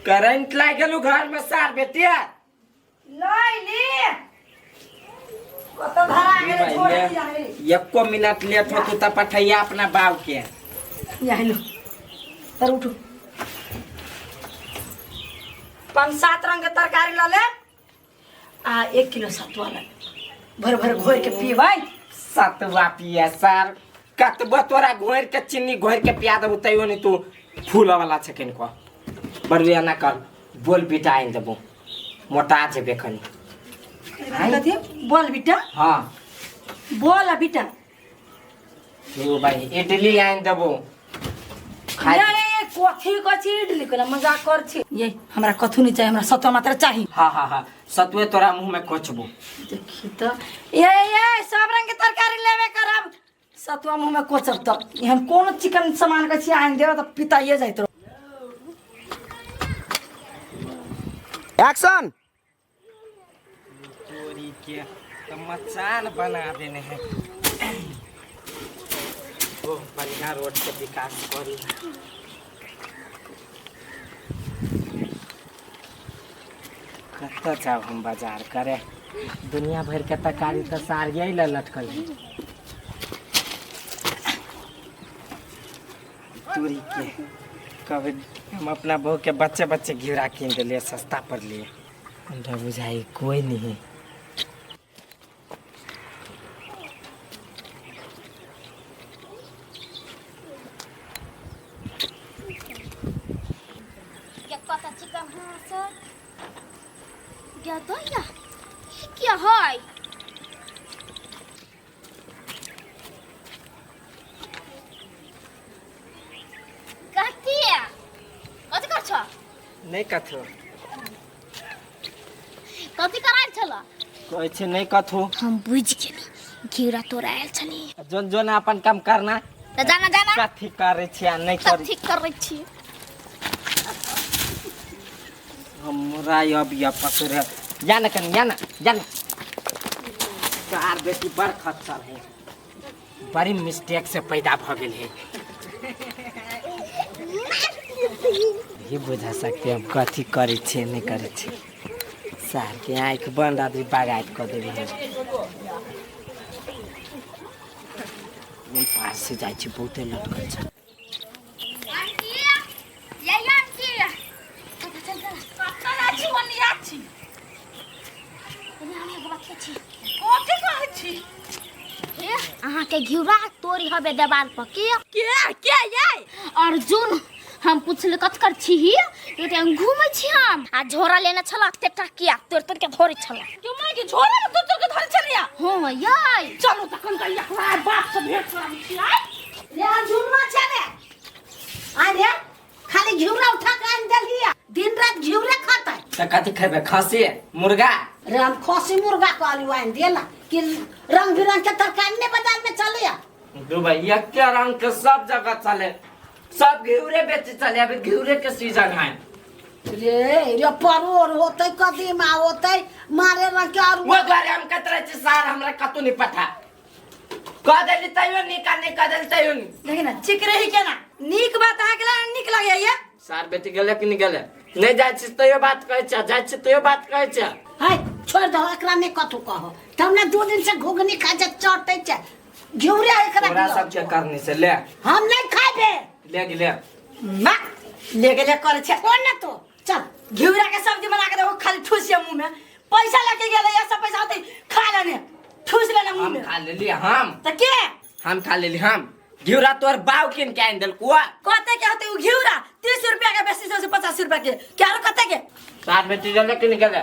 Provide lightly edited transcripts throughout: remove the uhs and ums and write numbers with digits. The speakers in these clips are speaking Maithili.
करंट लागि गेलू घर में सार बेटिया। लैली कत धरा गेलै छोड़ दिया हे। एको मिनट लेट होतू तऽ पठैया अपना बाप के। या हेलो तर उठू, पाँच सात रंग के तरकारी लऽ ले आ 1 किलो सतुआ लऽ ले, भर भर घोर के पीबै। सतुआ पिए सर, कतबो तोरा घोर के चीनी घोर के पिया देबू तैयो नहीं तू फूल वाला छै कनिको। बड़ू एना कर, बोल बेटा आनि देबो, मोटा जेबे कनी। कथी बोल बेटा? हाँ। बोल आ बेटा। यो भाई, इडली आनि देबो खाइ। ये कथी कथी इडली कोना मजाक कर छी? ये हमरा कथू नहीं चाहिए, हमरा सतुआ मात्र चाही। हाँ हाँ हाँ, सतुए तोरा मुंह में कोचबो। देखी तो ये सब रंग के तरकारी लेबे करब, सतुआ मुंह में कोचब त एहन कोनो चिकन सामान के छी आनि देब त पिताइए जाइत रहो। एक्शन। तोरी के तो मचान बना देने हैं। ओ बढ़िया रोड के विकास करी। कतऽ जाब हम बाजार करे? दुनिया भर के तरकारी तऽ सारिये लए लटकल है। तोरी के, कभी हम अपना बहू के बच्चे बच्चे घिउरा कीन दिलिए, सस्ता पर लिए। हमरा बुझाई कोई नहीं। कत चिकन हाँ सर गया तो या ई क्या है? कथी कथी कर छ? नहीं कथो। कथी करायल छल? कहै छै नहीं कथो। हम बुझि गेली, घिउरा तोरा आयल छली। जोन जोन अपन काम करना। तऽ जाना जाना। कथी करै छी आ नहीं करै? कथी करै छी? हमरा अब या पसुर है। या ना कनी, या ना, या ना। कार बेटी बड़ खच्चर है, बड़ी मिस्टेक से पैदा भ गेल है। ये बुझा सकते हम कथी करै छियै नहीं करै छियै। सार के आँखि बंद आदमी बगाइत कऽ देबै है। ओहि पार से जाइ छी, बहुते लटकल छै। आंटी ये आंटी चल चल चल। कतऽ जाइ छी ओनिया छी? एने हम एगो बात छी। कथी कहै छी? हे, अहाँके घिउरा तोरी हबे देवाल पर के? के ये? अर्जुन। हम पुछले कत कर छी ही, हम घूमै छी हम आ झोरा लेने छल एते टाकिया तोड़ तोड़ के धरे छल। क्यों माय के झोरा में तोड़ तोड़ के धरे छलिया? हाँ याय। चलू तखन कहिया हमरा बाप से भेंट कराबै छी आइ। रे अर्जुनमा छै रे, आ रे खाली घिउरा उठा के आनि देलियै, दिन रात घिउरे खातै। तऽ कथी खेबै, खस्सी मुर्गा? रे हम खसी मुर्गा कहलियो आनि देला कि रंग बिरंग के तरकारी ने बाजार में चलैया। दू भाई एके रंग के सब जगह चले, सब घिउरे बेचे चले, अभी घिउरे के सीजन है। रे रे परोर होतै, कदीमा होतै, मारे रंग के और वो द्वारे हम कहते रहे छी सार हमरा कतौ नहीं पठा, कह देली तैयो नहीं, का नहीं कह देली तैयो नहीं। देखी ना चिकरे ही केना नीक बात अहाँके ला नीक लगैया। सार बेटी गेले कि नहीं गेले? नहीं जाइ छी तैयो बात कहै छै, जाइ छी तैयो बात कहै छै। है छोड़ दहो, एकरा नहीं कथू कहो तब ने 2 दिन से घुघनी खा छै, चटै छै घिउरे एकरा। तोरा दियौ। सब के करनी से ले। हम नहीं खाबे। ले गेले। ना ले गेले करे छै। कोन ना तो चल। घिउरा के सब्जी बना के देखो, खाली ठूसिया मुंह में पैसा लेके गेले, ये सब पैसा होते खा लेने ठूस लेने मुंह हम में। खा लेली हम। त के? हम खा लेली हम घिउरा, तोर बाव किन के आनि देलको। कते के होते उ घिउरा? 30 रुपया के, बेसी से 50 रुपया के क्या रो कते के? सार बेटी गेले कि नहीं गेले?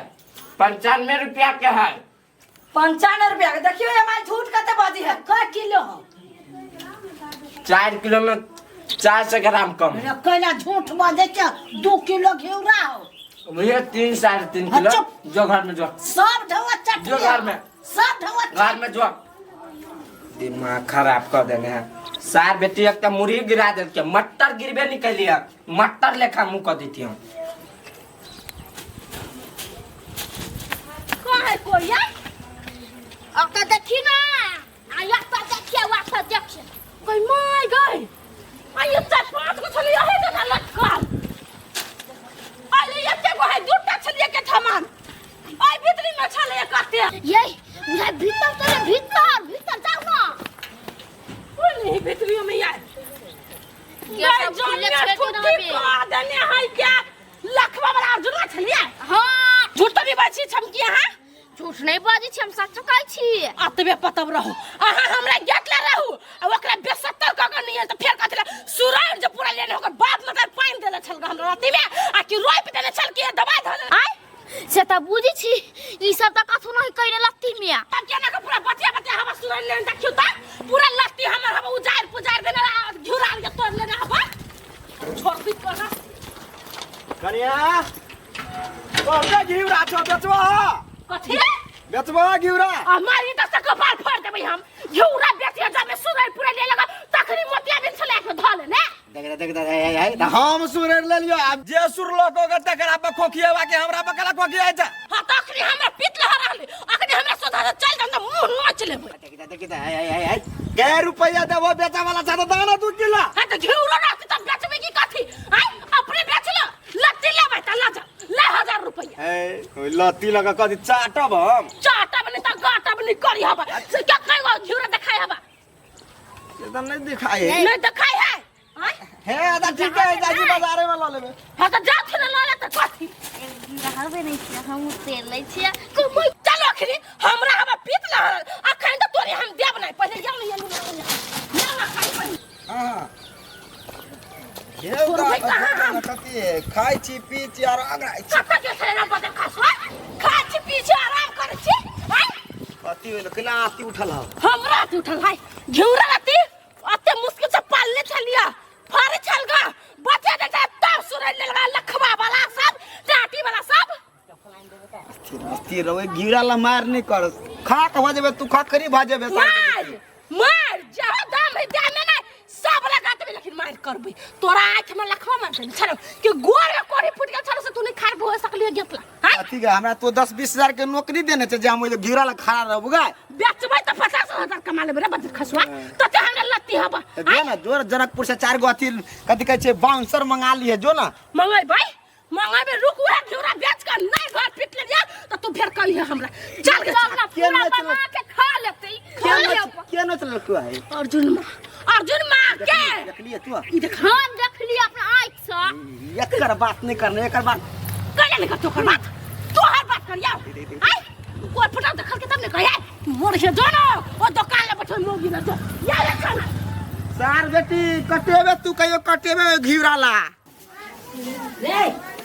95 रुपया के है। 95 रुपया के? देखियो ये माय झूठ कते बाजी है। क किलो हो? 4 किलो में 400 ग्राम कम। रे कैला झूठ बजै छै, 2 किलो घिउरा हो। भैया 3 3.5 किलो। चुप। जो घर में जो। सब ढौआ चटनी। जो घर में। सब ढौआ। घर में जो, दिमाग खराब कर देने है सार बेटी। एक तो मुर्गी गिरा देल के मटर गिरबे नहीं कैलिए, मटर लेखा मुंह कर देती हम। कहाँ है कोई यार? अब तो देखी ना आ या तो देखिए वा तो देखिए। गई my गई, आ ये चार पांच को छली आहे तो लटकल अले। लगते ये उधर भीतर चले भीतर भीतर जाओ ना कोई नहीं भीतरियों में यार ये सब खुले छेड़ देना बे। देने है क्या लखवा वाला अर्जुन छलिए हाँ झूठ तो नहीं बाजी छमकी अहाँ झूठ नहीं बाजै छी हम सच कहै छी अतबे पतब रहू अहाँ हमरा गेट ले रहू आ ओकरा बेसत्तर कऽ के नहीं तऽ फेर कथी सुराइन जे पूरा लेने ओकर बाप मतलब पानि देने छल हमरा राति में आ कि रोपि देने छल कि दबाई धऽ आय से तऽ बुझै छी ई सब तऽ कथू नहीं कइले लत्ती में तब केना के पूरा बतिया बतिया हवा सुराइन लेने देखियौ तऽ पूरा लत्ती हमर हवा उजाड़ पुजाड़ देने घिउरा के तोड़ लेने हवा छोड़ दी कहाँ कनिया बहुते घिउरा छौ बेचबा कथी बेचबा घिउरा हमारी तऽ से कपार फोड़ देबै हम घिउरा बेचिए जामे सुराइन पूरा ले लगा तखनी मोतिया बिन छलै के धऽ लेने देख देख देख हे हे हम सुरेर लेलियो आब जे सुरलो को तकरा पर खोखिएबा के हमरा पर कला खोखिया छै हाँ तो अखनी हमरा पीत लहर रहले अखनी हमरा सोधा से चल जाम त मुंह नोच लेबै देख देख देख हे हे हे कै रुपया देबो बेचा वाला छै त दाना 2 किलो हाँ तो घिउरो रहती त बेचबे की कथी आय अपने बेच लो लत्ती लेबै त ल जा ले 1000 रुपया हे ओइ लत्ती लगा कथी चाटब हम चाटब नहीं त गाटब नहीं करी हबा से क्या कई गो घिउरा देखाय हबा से त नहीं दिखाई है नहीं देखाय है आय हे त ठीक है जाजी बाजारे में ल लेबे हाँ तो जा थे ल ले त कथी रहबे नहीं छियै हम तेल लै छियै कमाइ चलो अखनी हमरा हबा पीत लहर अखन त तोरे हम देब नहीं पहिले या नहीं या ना खाई पहिले हां छोड़बै कहाँ हम? कथी खाइ छी पी छी आर अगराइ छी कतऽ के छलै ना बदल खसवा खा छी पी छी आराम करै छी आय कथी होइल केना आती उठल हौ हमरा अथी उठल है घिउरा रति अते मुश्किल से पालने छलिया फारे छल गा बचे दे जा तब सुनै लगा लखवा वाला सब टाटी वाला सब स्थिर स्थिर रहो घिउरा ला मार नहीं कर खा के भऽ जेबे तू खा करी भऽ जेबे मार मार जहाँ दाम है दाम में ना सब लगा देबे लेकिन मार करबे तोरा आँख में लखवा मार देने छलो कि गोर में कोड़ी फूट गेल छलो से तू नहीं खार भो सकलियो गेतला हां अथी के हमरा तो 10 20 हजार के नौकरी देने छै जे हम ओइ घिउरा ला खड़ा रहबो गा बेचबै तऽ 50,000 कमा लेबै रे बदल खसुआ तो ते हमरा लत्ती हबा तऽ जो ना जोर जनकपुर से चार गो अथी कथी कहै छै बाउंसर मंगा लिए जो ना मंगेबै मंगेबै रुक उहे घिउरा बेच कर नहीं घर पीट ले जा तो तू फेर कहिए हमरा चल गे चल ना के पूरा नचल? बना के खा लेतै के नच के नचल तू है अर्जुन माँ अर्जुन माँ के देखलिए तू ई देख हम देखलियै अपना आँखि सँ एकर बात नहीं करने एकर बात कहिया नहीं करतो ओकर बात तोहर बात करिया आय कोई फटा देखल के तब ने कहिया मोर के जो ना ओ दुकान ले बैठल मोगी ना जो या या चल सार बेटी कटेबे तू कहियो कटेबे घिउरा ला रे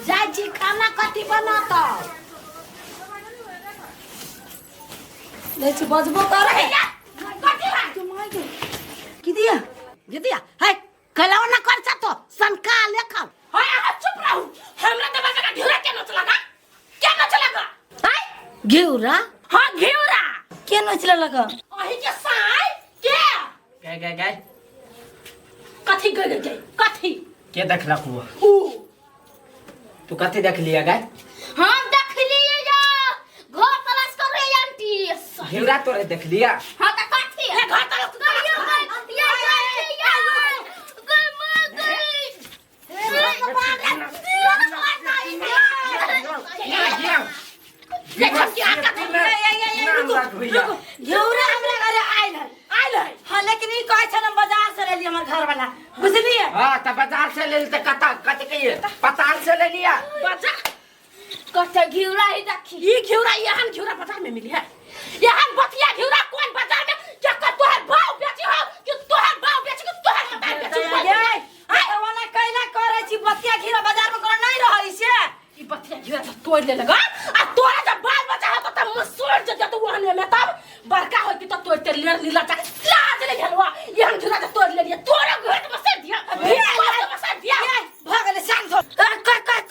जाइ छी खाना कथी बनत लै छी बजबो करे कथी है की दिया दीदिया है कलौ ना कर तो सनका लेखल हाय अहाँ चुप रहू हमरा दबा जगह घिउरा के नोच लगा के नोच लगा आय घिउरा हाँ घिउरा के नोच लेलक अही के साय के गए गए गए कथी गए गए कथी के देखलक हुआ ऊ तू कथी देख लिया गए हम देखलियै या घर तलाश कर रहे आंटी घिउरा तोरे देख लिया हाँ तऽ कथी ए घर तलाश गई ये ये गई माँ गई घिउरा हमरा घरे आयल है आयल है हाँ लेकिन ई कहै छल हम बाजार से लेली हमर घर वाला बुझलियै हाँ त बाजार से ले त कता कते के पताल से ले लिया बाजार कते घिउरा ही देखी ई घिउरा एहन घिउरा बाजार में मिली है एहन बतिया घिउरा कोन बाजार में जकर तोहर भाव बेची हो कि तोहर भाव बेची कि तोहर मताई बेची ये तो ओना कैला करै छी बतिया घिउरा बाजार में कोनो नहीं रहै से ई बतिया घिउरा तो तोड़ ले लगा आ तोरा जब बाल बच्चा हो तो मसूर जब तो वहने में तब बड़का हो कि तो तोड़ ते ले लीला जा लाज ले घलवा एहन घिउरा तो तोड़ ले लिया तोरा घर में से दिया भीड़ में से दिया भऽ गेलै शांत हो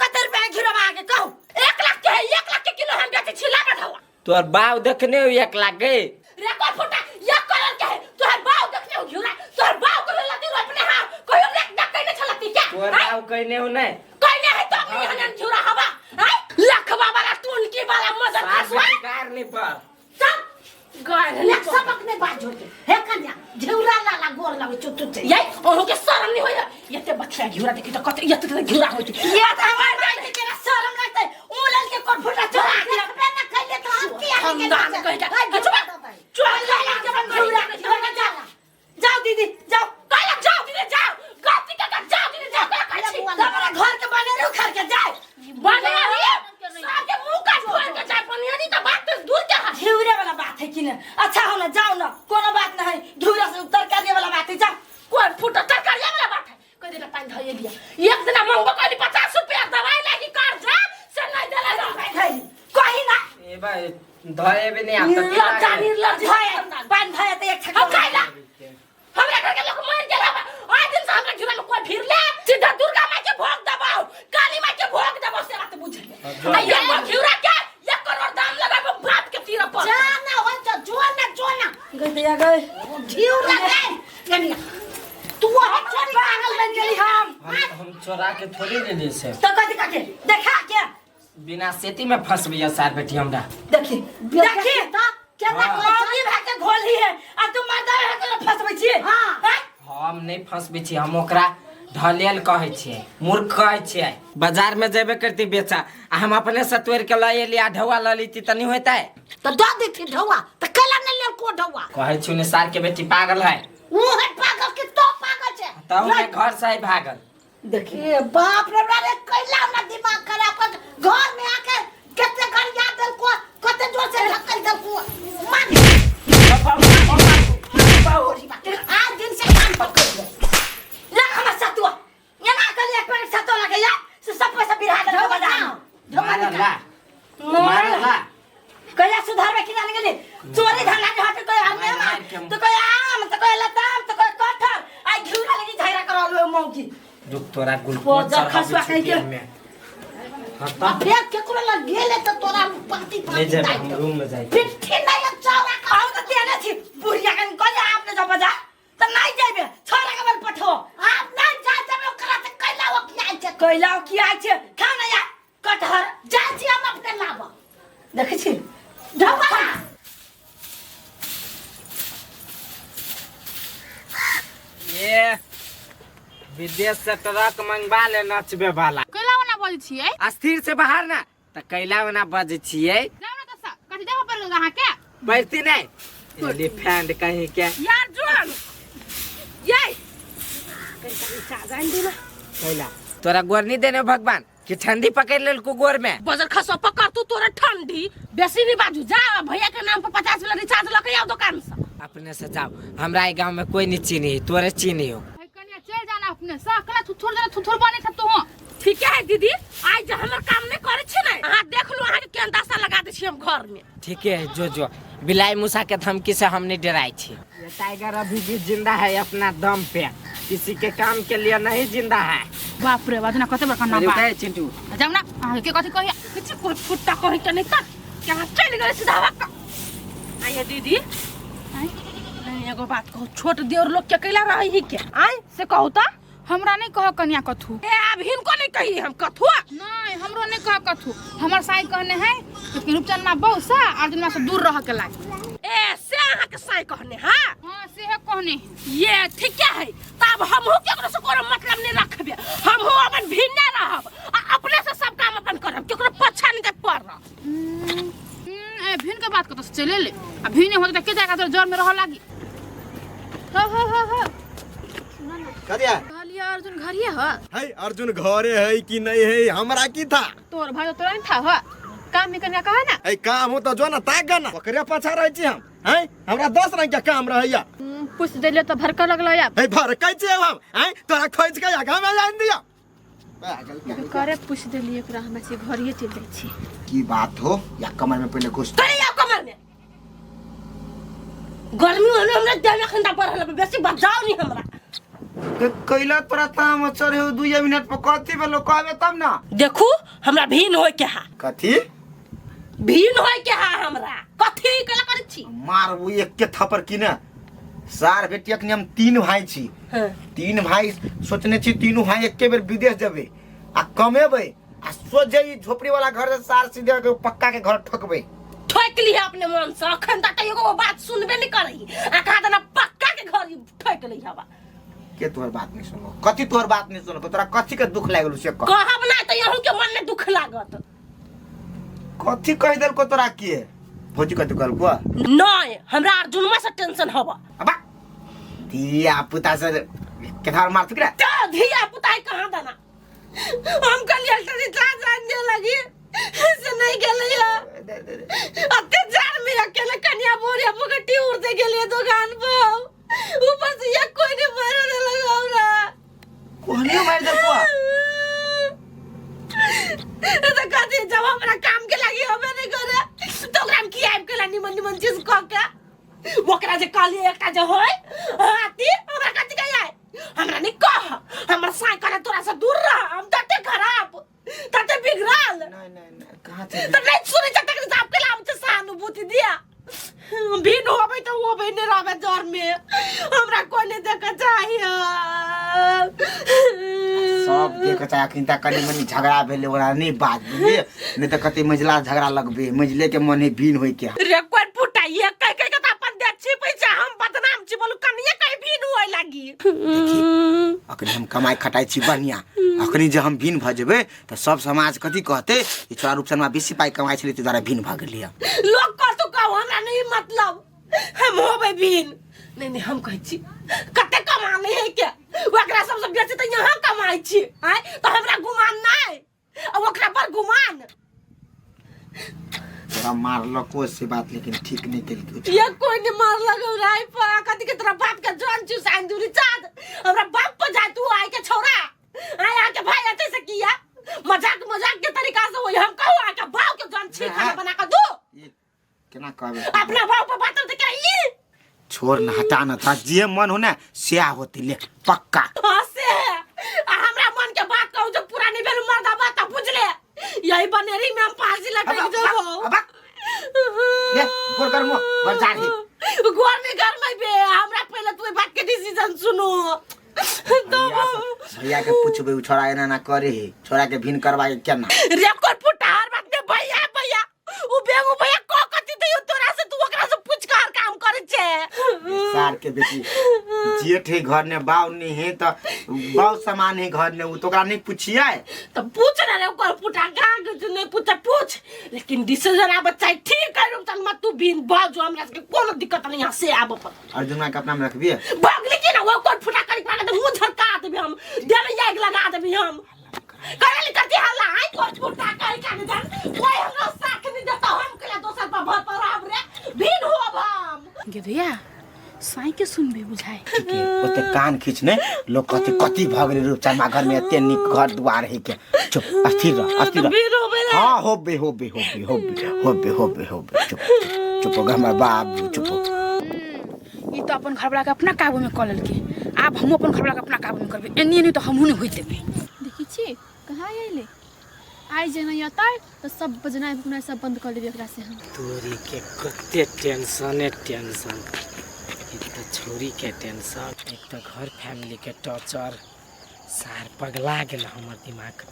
कते रुपया घिउरा अहाँके कहू 1 लाख के है 1 लाख के किलो हम बेचे छी ला बढ़ावा तोर बाव देखने हो 1 लाख गए रिकॉर्ड फुटा एक करोड़ के है तोहर बाव देखने हो घिउरा तोहर बाव को लती रोपने हां कहियो लेक देख कइने छलती क्या तोर बाव कहने हो नहीं कइने है तो अपनी हनन घिउरा हवा हैं लखवा वाला टुनकी वाला मजर खसवा कार नहीं पर सब गाय लेक सबक ने बाजो के हे कन्या घिउरा लाला गोर लगे चुप चुप ये ओहो के शरम नहीं होया एते बच्चा घिउरा देखी त कते एते त घिउरा होई ये तऽ हमर माय के केना शरम लगतै उ लल के कोन फुटा चोरा के देखबे ना कैले तो हम किया के खानदान कहि के चुप चुप घिउरा जाओ दीदी जाओ। कहला जाओ दीदी जाओ गलती के कर जाओ दीदी जाओ कहला कहै छी हमारा घर के बने उखड़ के जाए बने रही सबके मुंह काट फोड़ के जाए बनियारी त बात तो दूर के है। घिउरे वाला बात है कि ना? अच्छा हो ना जाओ ना, कोनो बात नहीं, घिउरा से तरकारी वाला बात है, जाओ। कोन फूटा तरकारी वाला बात है? कह देना पानी धइए दिया एक दिन मंगबो कहली 50 रुपया दवाई लागी कर्जा से नहीं देला धइली कही ना। ए भाई धरे भी नहीं आता। लज्जा निर्लज्ज धए पानी धए त एक हम खाइला हमरा घर के लोग मर गेला बा। आइ दिन से हमरा घिरा में कोई भीड़ ले सीधा दुर्गा माई के भोग दबाओ काली माई के भोग दबाओ से बात बुझ ले। आ ये घिउरा के 1 करोड़ दाम लगाबो बाप के तीर पर। जा ना हो तो जो ना जो ना गई दैया गई घिउरा गए एनिया तू वह चोरी पागल बन गेली हम। हम चोरा के थोड़ी ले लिए से तो कथी कथी देखा के बिना सेती में फंस गया सार बेटी हमरा। देखी देखी त केना मौगी भाग के घोली है आ तू मर्दा है के फंसबै छी। हां हम नहीं फंसबै छी, हम ओकरा ढलेल कहै छियै, मूर्ख कहै छियै। बाजार में जेबे करती बेचा आ हम अपने से तोड़ के लऽ एली आ ढौआ लऽ लीती त नहीं होतै। त द देती ढौआ त कैला नहीं लेल को ढौआ? कहै छी ने सार के बेटी पागल है। ऊ है पागल के तो पागल छे तब में घर से ही भागल। देखी ए बाप रे बाप रे कैला ना दिमाग खराब कर घर में आके कते घर याद दल को कते जोर से धक्कल दल को मान आज दिन से कान पकड़ ले ला हमर सतुआ एना कर एक पैकेट सतुआ लगे या से सब पैसा बिरहा दे बाजार में। मारला मारला कहिया सुधारबे की जाने गेली चोरी धंधा के हट कोई आम में तो कोई आम तो कोई लताम तो कोई कटहर आ घिउरा लगी झगड़ा करल मौगी। रुक तोरा ग्लूकोज ओ, खसुआ कहीं के। में अब देख केकरो लग गेले त तोरा पाती ले पाती जाबे हम रूम में जाई पिट्ठी नहीं चौरा का आउ त तेने छी बुढ़िया कन कहिया आपने जा बाजार त नहीं जाइबे छोरा के बल पठो। आप नहीं जा जाबे ओकरा त कैला ओ की आइ छै कैला की आइ छै खा ना या कटहर जा छी हम अपने लाब देखै छी ढौआ ये विदेश से ट्रक मंगवा ले नचबे वाला। कैला ओना बजै छियै? अस्थिर से बाहर ना त कैला ओना बजै छियै। जाउ ना तसा कथी देखऽ पड़ि गेल अहाँके? बैठती नहीं एलिफेंट कहीं के यार जोन ये कहीं चार्ज आइन देना कैला तोरा गोर नहीं देने भगवान कि ठंडी पकड़ लेलको गोर में। बजर खसो पकड़ तू तोरा ठंडी बेसी नहीं बाजू जा भैया के नाम पर 50 वाला रिचार्ज लके आओ दुकान से। अपने से जाओ हमरा ई गांव में कोई नहीं चीनी तोरे चीनी हो। कन्या चल जाना अपने से कला थुथुर देना थुथुर बने छ तू। ठीक है दीदी आज जे हमर काम नहीं करे छी ने अहाँ देख लो अहाँ के केन दशा लगा दे छी हम घर में। ठीक है जो जो बिलाई मूसा के धमकी से हम नहीं डराई छी। ये टाइगर अभी भी जिंदा है अपना दम पे, किसी के काम के लिए नहीं जिंदा है। बाप रे बाप ना कते बड़का ना अरे बा। उठे चिंटू जाऊ ना अहाँ के कथी कहिया किछु कोई फुट्टा कहि के नहीं त के अहाँ चलि गेलै सीधा हवा। आइए दीदी आइ एगो बात कहू छोट देवर लोग के कैला रही ही के आइ से कहू त हमरा नहीं कह कन्या कथू। ए अब हिनको नहीं कही हम कथू। नहीं हमरो नहीं कह कथू, हमर साई कहने है कि रूपचंद मां बहु सा अर्जुन मां से दूर रह के लागे। ए से अहाँ के साई कहने हां? हां से है कहने। ये ठीक है तब हमहू केकरो से कोनो मतलब नहीं रखबे, हमहू अपन भिन्ने रहब आ अपने से सब काम अपन करब केकरो पछा नहीं दे पड़। ए भिन के बात कत से चले ले आ भिन होते त के जाका तोर जर में रह लागी। हो हो हो हो कदिया कहलिए अर्जुन घरिए ह? है अर्जुन घरे है कि नहीं है हमरा की था? तोर भाई तोरा नहीं था ह काम में कन्या कहा ना? है काम हो त जो ना ताक ना ओकरे पाछा रहै छी हम। है हमरा 10 रंग के काम रहैया। पूछ देले त भरका लगल या। है भरकै छी हम है तोरा खोज के आगा में जान दिया। पागल करे पूछ देलिए एकरा हमरा से घरिए चल जाइ छी। की बात हो या कमर में पहले घुस चले जाओ कमर में गर्मी होने हमरा देह में खंडा पड़ल बेसी बजाओ नहीं हमरा। कैला तोरा ताम चढ़े हो 2 मिनट पर कथी भेलो कहबे तब ना। देखू हमरा भीन होय के हा। कथी भीन होय के हा हमरा कथी केला करै छी? मारबू एक के थप्पड़ की ना सार बेटी अखनी हम 3 भाई छी। 3 भाई सोचने छी तीनू भाई एके बेर विदेश जेबे आ कमेबे आ सोच जे झोपड़ी वाला घर से सार सीधे के पक्का के घर ठोकबे। ठोक ली अपने मन से अखन तक एगो बात सुनबे नहीं करही आ कहा देना पक्का के घर ठोक ली हवा। के तोहर बात नहीं सुनो कथी तोहर बात नहीं सुनो तोरा कथी के दुख लागल से कह? कहब ना त यहू के मन में दुख लागत। कथी कह देलको तोरा के? भौजी कथी कहलको? नहीं, हमरा अर्जुनमा से टेंशन हवा। अबा धिया पुता से केथार मार रे। तो धिया पुता कहाँ दाना, हम कल रिचार्ज आने लगी से नहीं गेलै। अते जाड़ में अकेले कन्या बोरिया पकटी उड़ते गेलिए दुकान पर, ऊपर से ये कोई नहीं मारे लगा हमरा। कोहनियो मार देलको? तो कहती जब हमरा काम के लागी होबे नहीं करे तो ओकरा हम की आबि के निमन निमन चीज कह के ओकरा जे कहलिए एकटा जे होय हाथी हमरा कथी कहि आय, हमरा नहीं कह, हमर साई करे तोरा से दूर रह, हम तते खराब तते बिगड़ल। नहीं नहीं नहीं, कहाँ चल तो नहीं सुनै छ तकनी साहब के लाम से सहानुभूति दिया। भिन्न होबै तो होबै, नहीं रहबै जर में, हमरा कोई नहीं देखे चाहिए। सब देख चाहे अखन तक कनी मनी झगड़ा भेलै ओकरा नहीं बात बुझलिए, नहीं तऽ कते मझिला झगड़ा लगबे, मझिले के मन है भिन्न होय के। रे कोई फुटाइए कह कह के त अपन देह छिपै छै, हम बदनाम छी बोलू कनिए कहीं भिन्न होय लागी। अखन हम कमाइ खटाइ छी बढ़िया, अखनी जे हम भिन्न भऽ जेबै तऽ सब समाज कथी कहतै, ई छोड़ा रूपचनमा बेसी पाइ कमाइ छलै ताहि दुआरे भिन्न भऽ गेलियै। लोग कतौ कहू हमरा नहीं मतलब, हम होबै भिन्न। नहीं नहीं, हम कहै छी कते कमाने है के ओकरा सबसे बेसी तऽ यहाँ कमाइ छी आय, तो हमरा गुमान नहीं आ ओकरा पर गुमान। तोरा मारलको से बात लेकिन ठीक नहीं केलको। ये कोई नहीं मारलक हमरा पर, कथी के तोरा बाप के जान चुसान दूरी चाँद हमरा बाप पर जाय तू आय के छौड़ा आय आके भाई अते से किया मजाक मजाक के तरीका से होई, हम कहू आके बाप के जान छी खाना बना के दो। केना कहबे अपना बाप पर बात त के ई छोड़ न हटा न था, जे मन हो ना से होती ले पक्का। हां से आ हमरा मन के बात कहू जो पूरा नहीं भेल मर्दा बात त बुझले, यही बनेरी में हम फांसी लटक जबो। अब ले गोर करमो बाजार है गोर नहीं करमै बे, हमरा पहले तू बात के डिसीजन सुनो। भैया के पूछबे उ छोड़ा एना ना करे है, छोड़ा के भिन्न करवा के केना रे कोन पुटार बात ने भैया भैया उ बेगु भैया को कथि दियो तोरा से, तू ओकरा से पूछ कर काम करे छे। सार के बेटी जेठ है घर ने बाव नहीं है त बाव सामान है घर ने, उ तो ओकरा नहीं पूछिए त पूछ ना रे ओकर पुटा गांग नहीं पूछ पूछ, लेकिन डिसीजन आब चाहे ठीक है रुक चल मत तू बिन बाजू, हमरा के कोनो दिक्कत नहीं है से आब पर। अर्जुन के अपना में रखबिए भागली की ना वो कोन फुटा करी पाके त मुंह झरका देबे हम, देबे आग लगा देबे हम करली कथी हल्ला आई कोन फुटा करी का जान कोई हमरा साथ नहीं देता, हम केला दोसर पर भर पर आब रे भिन होब हम। गे भैया साई के सुनबे बुझाए ठीक है, ओते कान खींचने लोग कथी कथी भऽ गेलै रूपचनमा घर में एते नीक घर दुआर है के। चुप अस्थिर रह अस्थिर रह। हाँ होबे होबे होबे होबे होबे होबे होबे, चुप चुप हो हमर बाबू चुप हो। ई तो अपन घरवाला के अपना काबू में कऽ लेलकै, आब हमहूँ अपन घरवाला के अपना काबू में करबै, एनी एनी तो हमहूँ नहीं होइत देबै। देखै छी कहाँ अयलै, आइ जे नहीं अतै तऽ सब बजनाइ भुकनाइ सब बंद कऽ लेबै एकरा से हम। तोरी के कते टेंशने टेंशन, एक तो छौरी के टेंशन, एक तो घर फैमिली के टॉर्चर, सार पगला गेल हमर दिमाग।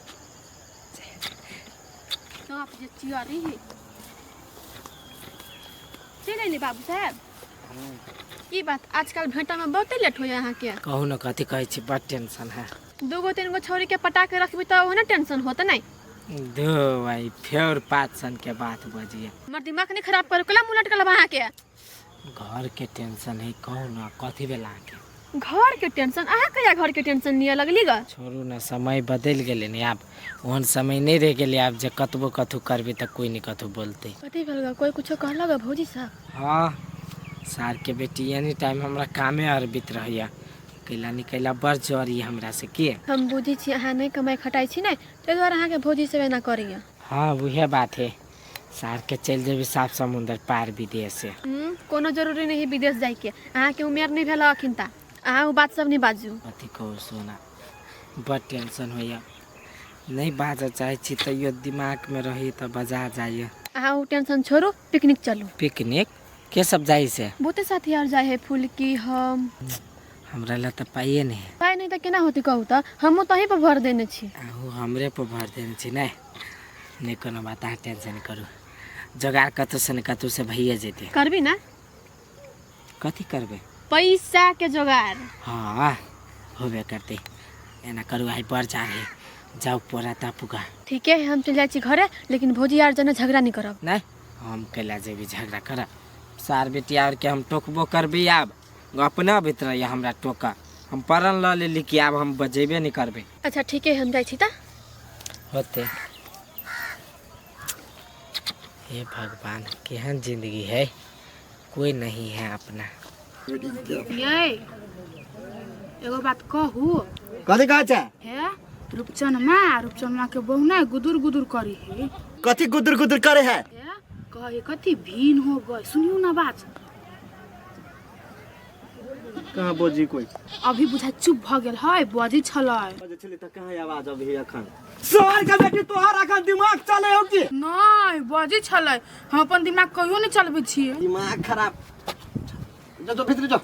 तो आप जे चियारी है चलि अयली बाबू साहेब। की बात आजकल भेंटा में बहुते लेट होइए अहाँके? कहू न कथी कहै छी, बड़ टेंशन है। दूगो तीन गो छौरी के पटा के रखबी तऽ ओहने टेंशन होत नहीं? दो भाई फेर 5 सन के बात बजिए। हमर दिमाग नहीं खराब करू, केला मुँह लटकल अहाँके? घर के टेंशन है, कहू न कथी भेल अहाँके? घर के टेंशन? अहाँ कहिया घर के टेंशन लिअ लगली ग? छोड़ू न, समय बदलि गेलै ने, आब ओहन समय नहीं रहि गेलै, आब जे कतबो कथू करबै तऽ कोई नहीं कथू बोलतै। कथी भेल ग? कोई कुछो कहलक ग भौजी साहब? हाँ सार के बेटी एनी टाइम हमरा कामे अरबित रहैया, कैला नहीं कैला बड़ जरी हमरा से के। हम बुझै छी अहाँ नहीं कमाइ खटाइ छी ने, ताहि दुआरे अहाँके भौजी सब एना करैया। हाँ उहे बात है, सार के चलि जेबै साफ समुंदर पार विदेश से। कोनो जरूरी नहीं विदेश जाइके, अहाँके उमेर नहीं भेल अखिन ता, अहाँ ओ बात सब नहीं बाजू। कथी कहू सोना, बड़ टेंशन होइया, नहीं बाजऽ चाहै छी तैयो दिमाग में रही तऽ बजा जाइए। अहाँ ओ टेंशन छोड़ू, पिकनिक चलू। पिकनिक के सब जाइ से? बहुते साथी आर जाइ है, फुलकी हम। हमरा ला तऽ पाइए नहीं है। पाइ नहीं तऽ केना होतै कहू तऽ, हमहूँ तहीं पर भर देने छी। अहूँ हमरे पर भर देने छी? नहीं नहीं कोनो बात, अहाँ टेंशन नहीं करू, जोगाड़ कतौ से ने कतौ से भइए जेतै। करबी ना? कथी करबै? पैसा के जोगाड़। हाँ होबे करतै, एना करू आइ बड़ जाड़ है, जाउ पोरा तापू गा। ठीके है, हम चलि जाइ छी घरे, लेकिन भौजी आर जना झगड़ा नहीं करब। नहीं हम कैला जेबी झगड़ा कर सार बेटिया और के हम टोकबो करबी आब अपना भीतर ये हमरा टोका हम परन ल लेली कि आब हम बजेबे नहीं करबे। अच्छा ठीक है, हम जाइ छी त होते। हे भगवान, केहन जिंदगी है, कोई नहीं है अपना। ये एगो बात कहू। कथी कहै छै? हे रूपचन माँ के बहू ने गुदुर गुदुर करी है। कथी गुदुर गुदुर करे है? हे कहे कथी भीन हो गए, सुनियो ना बात। कहाँ बोजी कोई? अभी बुझा चुप भ गेल है, बजी छलै। बजै छलै त कहाँ आवाज अभी अखन? सार के बेटी, तोहार अखन दिमाग चले हो की? नहीं बजी छलै, हम अपन दिमाग कहियो नहीं चलबै छियै। दिमाग खराब। जो जो भीतर जो।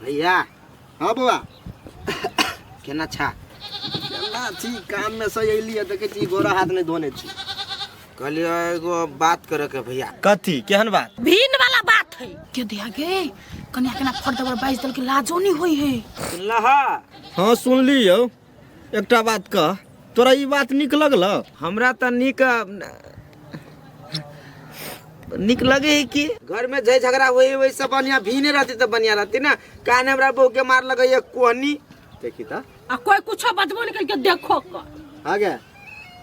भैया। हाँ बौआ। केना छा? केना छी, काम में से अयली है, देखै छी गोरा हाथ नहीं धोने छी। कहलियै एगो बात करे के भैया। कथी केहन बात? भीन वाला बात है। के दिया गे कन्या केना फट दबर बाजि देलकै, लाजो नहीं होई है। सुनलह? हाँ सुनली यौ। एकटा बात कह, तोरा ई बात नीक लगल? हमरा तऽ नीक नीक लगे है कि घर में जय झगड़ा होई वैसे बढ़िया भीने रहती तऽ बढ़िया रहती ना। काहे हमरा बहू के मार लगैया कोहनी। देखी त आ कोई कुछो बजबो नहीं करके देखो क आ गया।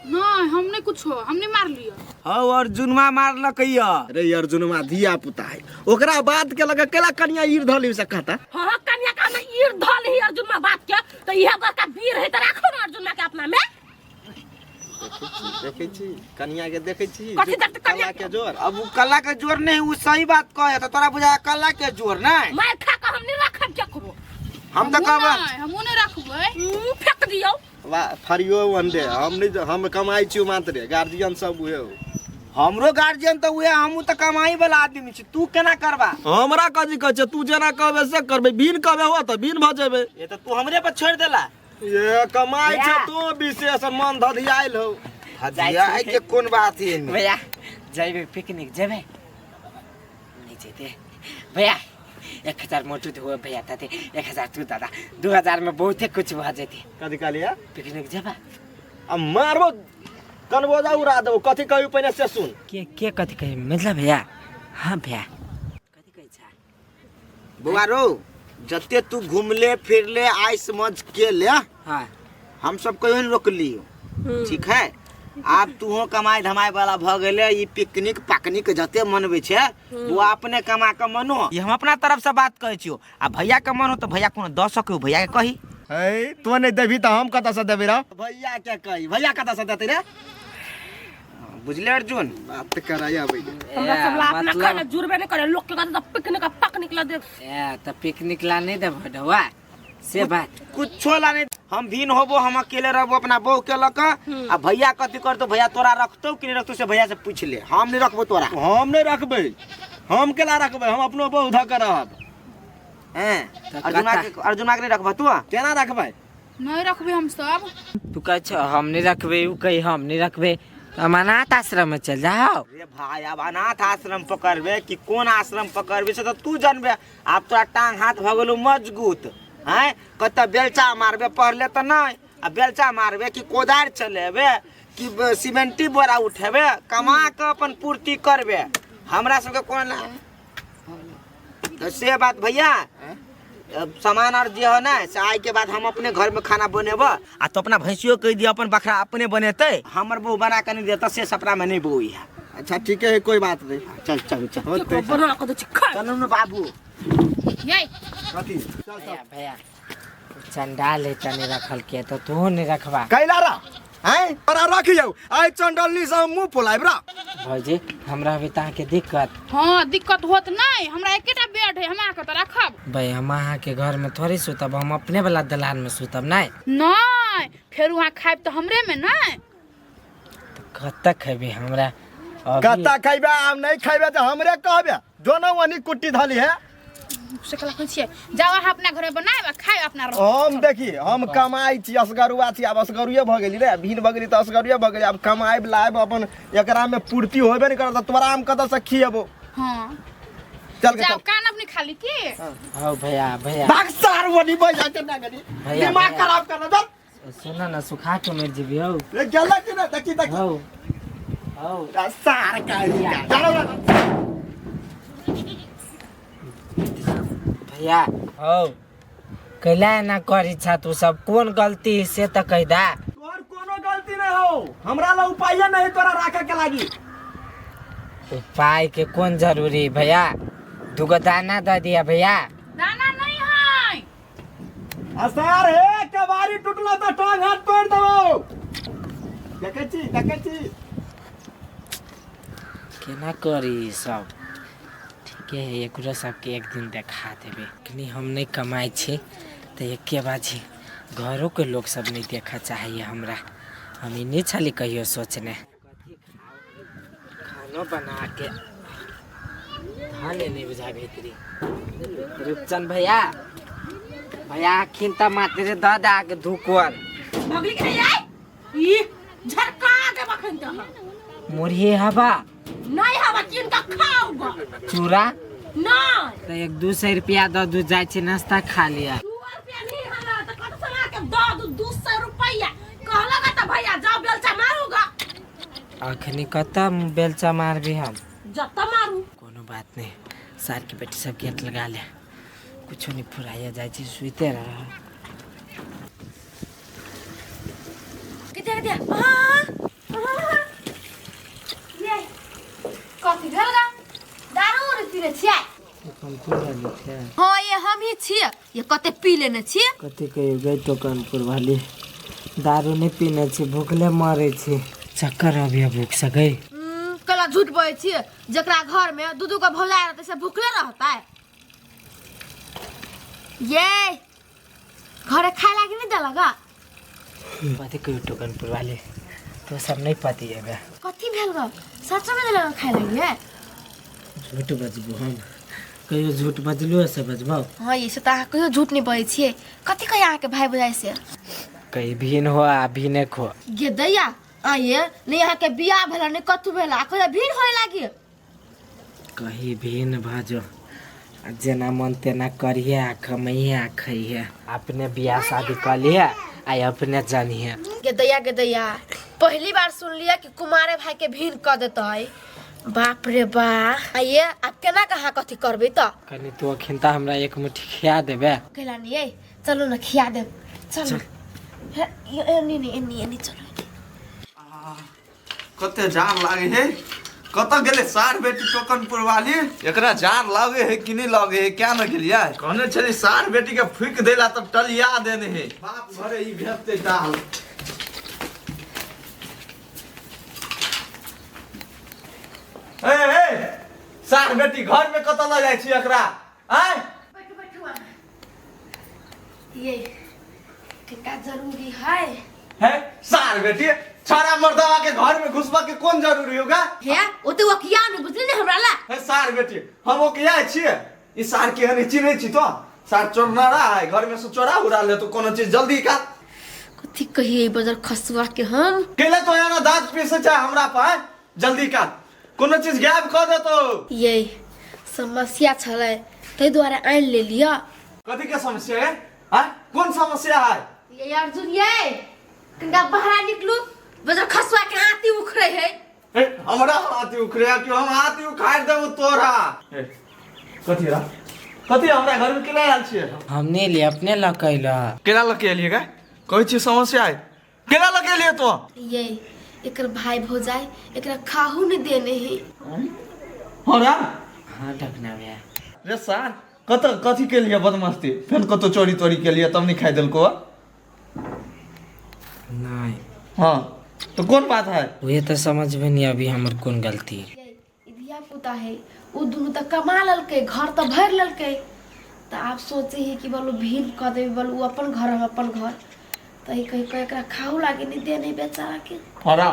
नहीं हम नहीं कुछो, हम नहीं मार लियो। हौ अर्जुनमा मारलकैया। अरे अर्जुनमा धिया पुता है, ओकरा बात के लगा केला कनिया ईर धली से कहता। हाँ कन्या का में ईर धल ही अर्जुन बात के तो यह बड़का वीर है, त राखो ना अर्जुन के अपना में। देखै छी कनिया के, देखै छी कथी देखते कनिया कला के जोर। अब उ कला के जोर नहीं, उ सही बात कहे तो तोरा बुझा कला के जोर नहीं। मार खा के हम नहीं रखब केकरो। हम तऽ कहब हमहूँ नहीं रखबै। फेंक दियौ। वाह फरियो वंदे, हम नहीं, हम कमाई छी मात्र, गार्जियन सब उहे हो। हमरो गार्जियन तऽ उहे, हमहूँ तऽ कमाई वाला आदमी छी, तू केना करबा? हमरा कथी कहै छै, तू जेना कहबे से करबै, बिन कहबे हो तऽ बिन भऽ जेबै। ये तऽ तू हमरे पर छोड़ि देला। ये कमाई छै भैया। तू विशेष मन धधियाइल हो। धधिया के कोन बात है एहिमे? भैया जैबे पिकनिक जेबे नहीं जेते भैया? 1000 मोटू धो भैया ताते 1000 तू दादा 2000 में बहुते कुछ भ जेते। कथी कहलियै? पिकनिक जेबा। आ मारबो कनबोजा उड़ा देबो। कथी कहियो पहिने से सुन। के कथी कही मतलब भैया? हाँ भैया कथी कहै छा? बौआ रो, जते तू घूमले फिरले आइस मज के ले। हाँ। हम सब कहियो नहीं रोकलियो, ठीक है? आब तूहो कमाई धमाई वाला भ गेले, ई पिकनिक पाकनिक जते मनबै छै वो अपने कमा के मनो। ई हम अपना तरफ से बात कहै छियो, आ भैया के मन हो तो भैया कोनो दऽ सकै, भैया के कही। है तू नहीं देबी तऽ हम कतऽ से देबै रे? भैया के कही, भैया कतऽ से देतै रे? बुझले अर्जुन? बात कराया भैया। हमरा सब ला अपना मतलब- खाना जुड़बे नहीं करे, लोग के कहते पिकनिक आ पकनिक ला दे। ए त पिकनिक ला नहीं देबो ढौआ से बात? कुछो ला नहीं, हम भीन होबो, हम अकेले रहबो अपना बहू के लऽ कऽ। आ भैया कथी करतो, भैया तोरा रखतो कि नहीं रखतो से भैया से पूछ ले, हम नहीं रखबो तोरा। हम नहीं रखबै, हम केला रखबै? हम अपनो बहू धऽ के रहब। हैं? तऽ अर्जुना कता- के, अर्जुना के नहीं रखबो तू? केना रखबै? नहीं रखबै हम सब। तू कहै छ हम नहीं रखबे, उ कही हम नहीं रखबे, हम अनाथ आश्रम में चल जाओ। रे भाई, अब अनाथ आश्रम पकड़बे कि कोन आश्रम पकड़बे से तऽ तू जानबे। आब तोरा टांग हाथ भऽ गेलौ मजबूत हैं, कतऽ बेलचा मारबे पढ़ले तऽ नहीं, आ बेलचा मारबे कि कोदारि चलेबे कि सीमेंटी बोरा उठेबे, कमा कऽ अपन पूर्ति करबे। हमरा सबके कोन तो से बात भैया। अब सामान और जे हो ना से आय के बाद हम अपने घर में खाना बनेब, आ तो अपना भैंसियो कह दिया अपन बखरा अपने बनेते, हमर बहू बना के नहीं देता से सपना में नहीं बहू है। अच्छा ठीक है, कोई बात नहीं। चल चल चल। होते। बना के दे छी खा। चलू ने बाबू। ये कथी? चल। भैया भैया चंडाल है तने रखल के तो तू नहीं रखबा? कैला रा हैं तोरा रख जाऊ आइ चंडलनी से हम मुंह फुलाइब रा। भौजी हमरा अभी तहाँ के दिक्कत? हाँ दिक्कत होत नहीं, हमरा एकेटा बेड है, हम आके तो रखब। भाई हम अहाँ के घर में थोड़ी सुतब, हम अपने वाला दलान में सुतब नहीं? नहीं फेर वहाँ खाइब तो हमरे में नहीं। कतऽ खेबी हमरा अभी- कत्ता खैबे? आब नहीं खैबे तऽ हमरे कहबे, जो ना वनी कुट्टी धली है। से कला कहै छियै, जाओ अहाँ अपना घरे बनायब आ खाइब अपना रहो। हम देखी हम कमाई छी, असगरुआ छी, आब असगरुए भऽ गेली रे, भीड़ भऽ गेली तऽ असगरुए भऽ गेली। आब कमाइब लाइब अपन एकरा में पूर्ति होबे नहीं करत तऽ तोरा हम कतऽ से खिएबो? हाँ। चल के जाओ चल। कान अपनी खाली की। हौ भैया भैया। भाग सार वनी भैया के ना गनी। भैया, दिमाग भैया। खराब करना, चल। सुन न, सुखा के मर जेबी हौ। रे गेला कि ना? देखी देखी। हौ। हौ सार का चलो। भैया हौ कैला एना करी छा तू सब? कोन गलती से त कह दा। तोहर कोनो गलती नहीं हो, हमरा ला उपाय नहीं तोरा राखे के लागी। उपाय के कोन जरूरी भैया? दुगो दाना दे दिया भैया। दाना नहीं है। असार हे कबारी टूटलो त टांग हाथ तोड़ देबो। देखै छी देखै छी केना करी सब? ठीके है, एकरो सबके एक दिन देखा देबे। अखनी हम नहीं कमाइ छी त एके बाजी घरों के लोग सब नहीं देखा चाहिए हमरा। हम ई नहीं छली कहियो सोचने। खानो बना के धान नहीं बुझा भीतरी। रूपचंद भैया भैया अखिन त मात्र द दा के धुकोर भगली के नहीं आई ई झरका दे बखन त मुरही हवा नहीं हवा किन का खाऊगा चूरा नहीं त 1-200 रुपया द दू जाइ छी नाश्ता खा लिया। 2 रुपया नहीं हमरा त कत सना के द दू 200 रुपया कहलगा त भैया जाओ बेलचा मारूगा। अखनी कत बेलचा मारबी हम? जत मारू। कोनो बात नहीं, सार के बेटी सब गेट लगा ले, कुछो नहीं फुराया जाइ छी, सुते रह। किते किते हां ये कथी भेल गा? दारू रे पीले छियै? टोकनपुर वाली थे। हाँ ये हम ही छियै, ये कते पी लेने छियै। कते कहियो गई टोकनपुर वाली, दारू नहीं पीने छी, भूखले मरे छी, चक्कर अभी भूख से गई। कला झूठ बोले छियै, जकरा घर में दू दू का भौजाई रहतै से भूखले रहतै। ये घरे खाए लागी नहीं देलक? कते कहियो टोकनपुर वाली तो सब नहीं पति है बे। कथी भेल ग? सच में देलक खाए लागी? है झूठ बजबो हम कहियो? झूठ बजलू से बजबो? हाँ ये से त अहाँ कहियो झूठ नहीं बजै छियै। कथी कहिया अहाँके भाई भौजाई से? कहीं भीन हो आ भीने खो। गे दैया आये नहीं अहाँके बियाह भेल नहीं कथू भेल आ कहियो भीन होए लागी? कहीं भीन भाजो जेना मन तेना करिए आ कमैहे आ खइहे, अपने बियाह शादी कर लिए आ अपने जानिहे। गे दैया पहली बार सुन लिया कि कुमारे भाई के भीन कर देते है। बाप रे बा। आइए आप केना कहाँ कथी करबे त? कनी तू अखिन त हमरा एक मुट्ठी खिया देबे। कैला नहीं ये चलो ना खिया देब चलो। हे नहीं नहीं नहीं नहीं चलो। कते जान लागे है, कत गेले सार बेटी टोकनपुर वाली? एकरा जान लागे है कि नहीं लागे है क्या न गेलिया? कहने छली सार बेटी के फूक देला तब टलिया देने है। बाप घरे ई भेजते दाल। ए ए सार बेटी घर में कत ल जाय छी एकरा? आय बैठू बैठू। ये किनका जरूरी है? है सार बेटी छाड़ा मर्दावा के घर में घुसबा के कौन जरूरी होगा? हे ओ तो वकिया ने बुझली ने हमरा ला। हे सार बेटी हम ओकिया छिए, ई सार के हने चिन्है छी तो सार चोरनारा है, घर में से चोरा उड़ा ले तो कोनो चीज जल्दी का कथी कहिए बजर खसुआ के हम केला तो याना दांत पीसे चाहे हमरा पाए जल्दी का कोनो चीज गायब कर दे तो। ये समस्या छलै तै दुआरे आनि ले लिया। कथी के समस्या है? हां कौन समस्या है? ये अर्जुन ये कनका बाहर निकलू बजर खसुआ के हाथी उखड़े है। ए हमरा हाथी उखड़े कि हम हाथी उखाड़ देबो तोरा? ए कथी रा कथी हमरा घर में केला आयल छियै? हमने ले अपने लकैला। केला लके एलियै गा? कहै छी समस्या है, केला लके एलियै तो? ये एकर भाई भौजाई एकरा खाहू नहीं देने है। हो रा? हां ढकना भैया। रे सार कत कथी के लिए बदमाशी फेन कतो चोरी तोरी के लिए तब नहीं खाइ देलको? नहीं। हां तो कौन बात है? वही तो समझ में नहीं अभी हमर कौन गलती। ये धिया पुता है उ दुनू त कमा ललकै, घर त भर ललकै, त आप सोचे ही कि बोलो भीन क देबे, बोलो उ अपन घर हम अपन घर, त ई कहि कहि एकरा खाऊ लागे नहीं दे नहीं बेचारा के। हरा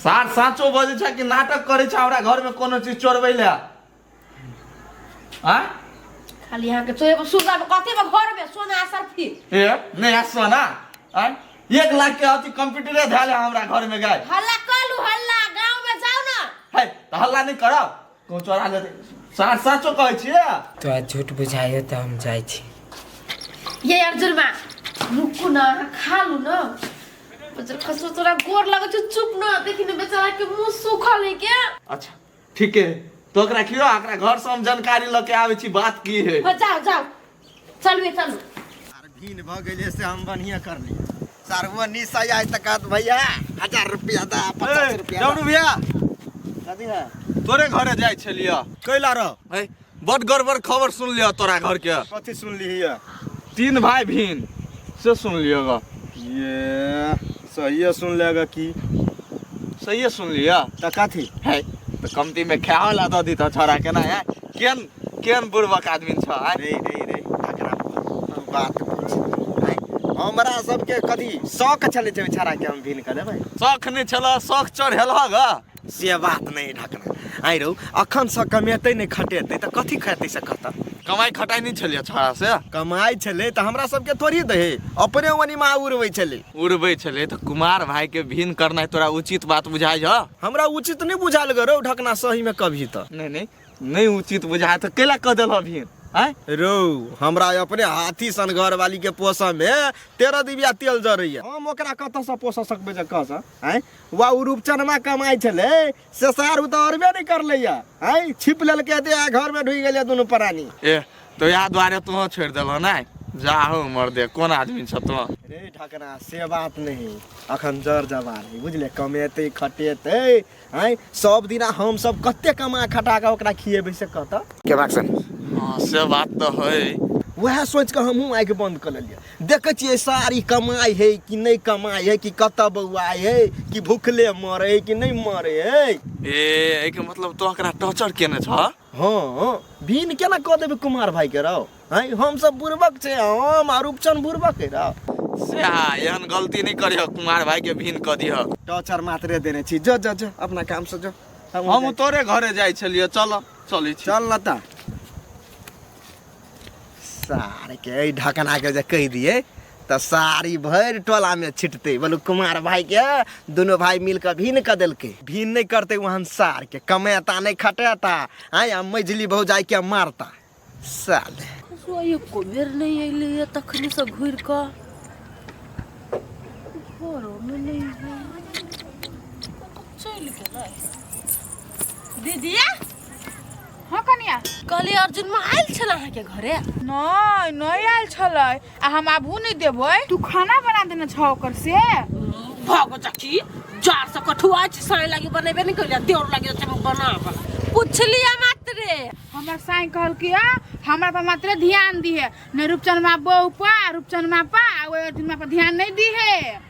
सार साचो बजै छै कि नाटक करै छै हमरा घर में कोनो चीज चोरबै ले? हां खाली यहाँ के चोरेबो सुगा में कथी में घर में सोना असरफी। ए नहीं सोना आ 1 लाख के अथी कंप्यूटर धैल हमरा घर में गए। हल्ला कलू हल्ला गांव में जाओ ना। है त हल्ला नहीं करब को चोरा लेते। सार साचो कहै छियै तो आज झूठ बुझाइयो त हम जाइ छी। ये अर्जुन मा रुकू ना खा लू ना। बजर खसो तोरा गोर लगै छौ, चुप न, देखी ने बेचारा के मुंह सूखल है के। अच्छा ठीक है, तो ओकरा खियो, ओकरा घर से हम जानकारी लऽ के आबै छी बात की है। हाँ, जाओ जाओ, चलबे चलू। आर भीन भऽ गेलै से हम बढ़िया कर लियै। सारहुआ निशा आइ तक कहत भैया 1000 रुपया दा, 50 रुपया दा। डबरू भैया। कथी है? तोरे घरे जाइ छलियै। कैला रह? है, बड गड़बड़ खबर सुनलियै तोरा घर के। कथी सुनलिही? 3 भाई भीन से सुनलियै ग। ये सहिए सुन लेगा की? सहिए सुनलियै। त कथी? है त कमती में खाओ ला द दी त छोरा केना है, केन केन बुड़बक आदमी छ है? रे रे रे ठाकरा तू बात पूछ। हमरा सबके कथी शौक छलै जे छाड़ा के हम भीन क देबै? शौक नहि छल, शौक चढ़ेल ग। से बात नहीं ढकना। आइ रौ अखन से कमेतै नहि खटेतै त कथी खेतै से खतम। कमाई खटाई नहीं छलियै छाड़ा से? कमाई छलै त हमरा सबके थोड़ी दहे, अपने वनी मा उड़बै छलै। उड़बै छलै त कुमार भाई के भीन करनाइ तोरा उचित बात बुझाइ छ? हमरा उचित नहीं बुझायल ग रौ ढकना, सही में कभी त। नहीं नहीं नहीं उचित बुझाय त केला क देलह भीन? आँय रौ हमरा अपने हाथी सन घर वाली के पोसऽ में 13 दिव्या तेल जरैया, हम ओकरा कतऽ से पोसऽ सकबै जे कह से? आँय वा उ रूपचनमा कमाइ छलै से सार उ तऽ अरबे नहि करलैया, आँय छिप लेलकै दे आ घर में ढुकि गेलै दुनू प्राणी। ए तो इएह दुआरे तोह छोड़ि देलह नै? जाहो मर्दे कोन आदमी छ तोह। रे ढकना से बात नहीं, अखन जर जवान है बुझले, कमेतै खटेतै आँय सब दिना हम सब कते कमा खटा के ओकरा खिएबै से कहता के बात? हाँ से बात तो है। वएह सोच के हमहूँ आँखि बंद कऽ लेलियै। देखै छियै सारी कमाइ है कि नहि कमाइ है, कि कतऽ बौआइ है, कि भूखले मरे है कि नहि मरे है। ए एहिके मतलब तो ओकरा टॉर्चर केने छ? हाँ भीन केना कऽ देबै कुमार भाई के रौ? आँय हम सब बुड़बक छै, हम आ रूपचन बुड़बक है रौ। से हाँ एहन गलती नहीं करिह, कुमार भाई के भीन कऽ दिह। टॉर्चर मात्रे देने छी, जो जो जो अपना काम से जो। हम तोरे घरे जाइ छलियै, चल चलै छी। चल लता सार के एहि ढकना के जे कहि दिए त सारी भरि टोला में छिटते। बोलू कुमार भाई के दुनू भाई मिल के भीन क देलकै। भीन नहीं करते वहन सार के, कमेता नहीं खटेता, आँय आ मझली भौजाई के मारता साले। खुशबू एको बेर नहीं अयलै तखनी से घुरि कऽ घरोमे नहीं है, चलि गेलै। दीदी। हाँ कनिया। कहली अर्जुन माँ आयल छल अहाँके घरे? नहीं नहीं आयल छलै, आ हम आबू नहीं देबै, तू खाना बना देने छौ ओकर से। भगो चची जार से कठुआ छी, साई लागी बनेबे नहीं कइले, देवर लागी छै बनाब। पुछलिया मात्रे। हमर साई कहल कि हमरा पर मात्रे ध्यान दिहे, नहीं रूपचन मा बहू पा रूपचन मा पा ओइ अर्जुन मा पर ध्यान नहीं दिहे।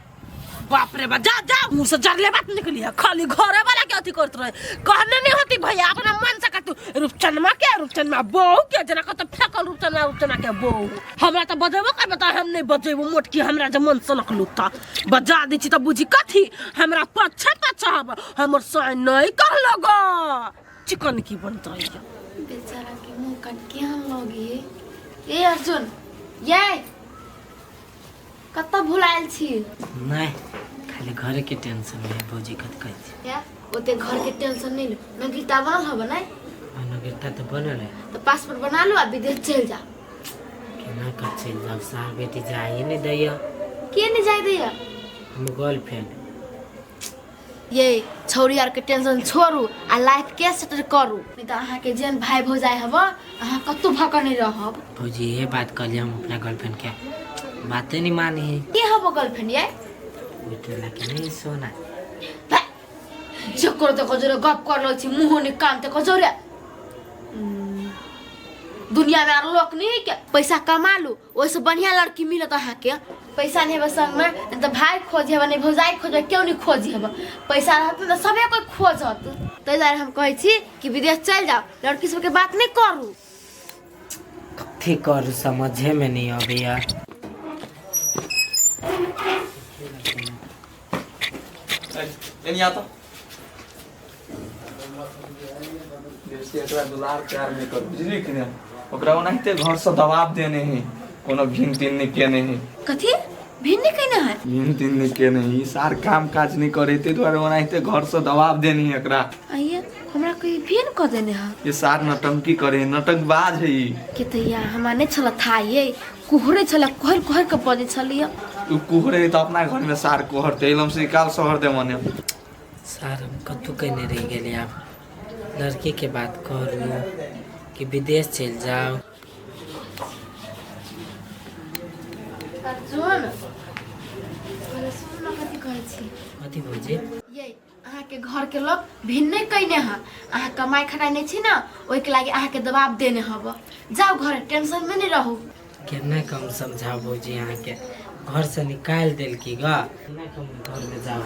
बाप रे बा, जा जा मुंह से जरले बात निकली है, खाली घरे वाला के अथी करत रहे, कहने नहीं होती भैया अपना मन से कतू रूपचनमा के रूपचनमा बहू के जना कत फेकल रूपचनमा रूपचनमा के बहू। हमरा त बजेबो करबे त हम नहीं बजेबो मोटकी, हमरा जे मन सनक लुता बजा दै छी त बुझी कथी हमरा पछा पछा हब, हमर साई नहीं कहलो ग चिकन की बनत रही। बेचारा के मुंह कन केहन लगी है। ए अर्जुन ये कत भुलायल छी? नहीं खाली घर के टेंशन है भौजी, कत कहै छी या ओते घर के टेंशन नहीं लो। नगीता बनल हब नै? नगीता तो बनल है तो पासपोर्ट बना लो आ विदेश चल जा। केना कर चल जाब, सार बेटी जाए नहीं दैया। के नहीं जाए दैया? हम गर्लफ्रेंड। ये छौरी आर के टेंशन छोड़ू आ लाइफ के सेटल करू, नहीं तो अहाँ के जेन भाई भौजाई हब अहाँ कतौ भक नहीं रहब। भौजी ये बात कहलिए हम अपना गर्लफ्रेंड के बातें नहीं मानी है। के हब गर्लफ्रेंड ये? बेटा के नहीं सोना। जकर त कजरे गप कर लै छी, मुंह ने कान त कजरे। दुनिया में आर लोक नहीं के पैसा कमा लू, ओइसे बढ़िया लड़की मिलत अहाँ के। पैसा नहीं हेबे संग में त भाई खोज हेबे नहीं भौजाई खोज, केओ नहीं खोज हेबे। पैसा रहत त सबे कोई खोजत। तै दुआरे हम कहै छी कि विदेश चलि जाओ, लड़की सबके बात नहीं करू। कथी करू समझे में नहीं अबैया। एनी आता बेसी एकरा दुलार प्यार नहीं कर, बुझली कि नहीं? ओकरा ओनाहिते घर से दबाव देने है, कोनो भीन तीन नहीं केने है। कथी भीन नहीं केने है? भीन तीन नहीं केने है, ई सार काम काज नहीं करे ते दुआरे ओनाहिते घर से दबाव देने है एकरा। आइए हमरा कोई भीन क देने है? ये सार नटंकी करे, नटकबाज है ई। के तैया हमरा नहीं छल था ये कुहरे छल, कोहर कोहर के बजे छलिया। उ कोहरे तऽ अपना घर में सार कोहरते एलम से काल शहर दे मने। सर हम कतहु कहने रहि गेलियै, आब लड़कीके बात करू कि विदेश चलि जाउ। अर्जुन सुन न, कथी कहै छी? कथी भौजी? ये अहाँके घरके लोग भिन्न नहि कयने हँ, अहाँ कमाइ खटाइ नहि छी ने, ओहिके लागि अहाँके दबाव देने हब। जाउ घरे, टेंशनमे नहि रहू। केना कम समझाउ भौजी, अहाँके घरसँ निकालि देलकी ग, केना कम घरमे जाउ?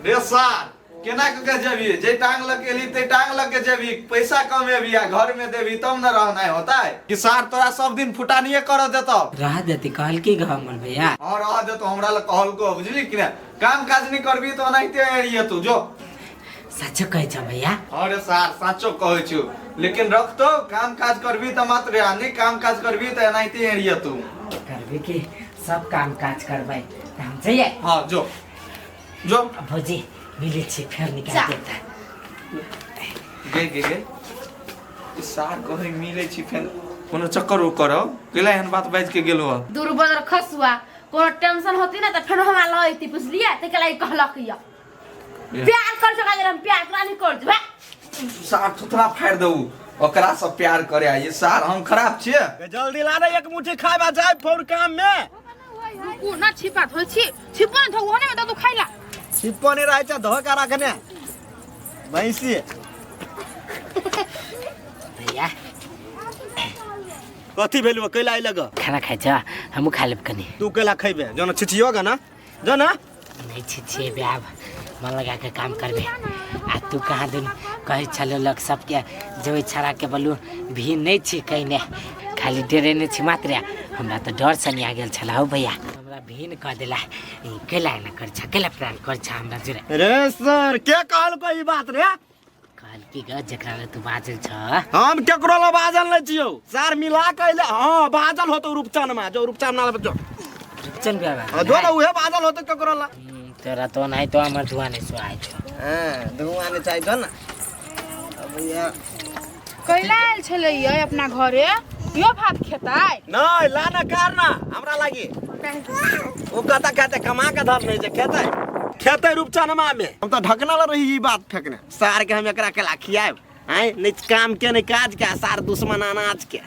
रे सार केना कऽ के जेबही? जे टांग लग एली ते टांग लग के जेबही, पैसा कमेबही आ घर में देबही तब न रहनाइ होतै। कि सार तोरा सब दिन फुटानिये करऽ देतौ? रह देती कहलकी ग हमर भैया। हाँ रह देतौ, हमरा लग कहलको, बुझली कि ने? काम काज नहीं करबी तो ओनाहिते एरिये तू जो। सचो कहै छ भैया? हाँ रे सार साचो कहै छु, लेकिन रखतो काम काज करबी त मात्र आ नहीं काम काज करबी त एनाहिते एरिये तू। करबी कि सब काम काज करबै त हम जइए। हाँ जो जो। भौजी मिलै छी फेर निकाल जा। देता। गे गे गे ई सार कहीं मिलै छी फेर कोनो चक्कर उक्कर करौ केला एहन बात बाजि के गेलो हँ? दूर बदर खसुआ, कोनो टेंशन होती ना त फेर हमरा लऽ अयती, बुझलियै? ताहिके लागि कहलक यऽ प्यार कर सका हम प्यार तोरा नहीं कर देबै। सार थुथरा फाड़ि दऊ ओकरा से प्यार करे आ ये सार हम खराब छियै। जल्दी ला ने एक मुट्ठी खाए जाए फौर काम में। रुकू ना, छिपा धोइ छी, छिपा धो ओहने में दू खाइला। छिप्पो नहीं रहे छै धो के रखने भैंसी। भैया कथी भेलु कैला आइ लग? खाना खाइ छ? हमहूँ खा लेब कनी। तू कैला खैबे? जन छिछियो ग ना जो ना। नहीं छिछिएबे, आब मन लगा के काम करबे। आ तू कहाँ दिन कहै छलो लोग सबके जे ओहि छड़ाके बोलू भी नहीं छी कहीने, खाली डरेने छी मात्र। हमरा तऽ डर सनी आ गेल छल हौ भैया, हमरा भीन कह देला। ई कैला एना कर छ, कैला प्राण कर छ हमरा जुड़े? रे सर के कहलको ई बात रे? कहल की ग जकरा ले तू बाजल छ। हम केकरो ला बाजल नहीं छियौ सार, मिला के अइले। हाँ बाजल होतो रूपचन मा, जो रूपचन ना जो रूपचन बाबा। हाँ, जो ना उहे बाजल होतो केकरो ला। तोरा तो नहीं तो हमर धुआं नहीं सुहाय छौ। हां धुआं नहीं चाहिए जो ना। अब भैया कैला आयल छलै ये अपना घरे यो भात खेताय? नहीं ला ना कारना हमरा लागी ओ कता कहते कमा के धर नहीं जे खेतै खेतै रूपचनमा में। हम तो ढकना ला रही ई बात फेकने सार के, हम एकरा केला खियाब आय नहीं काम के नहीं काज के, सार दुश्मन अनाज के।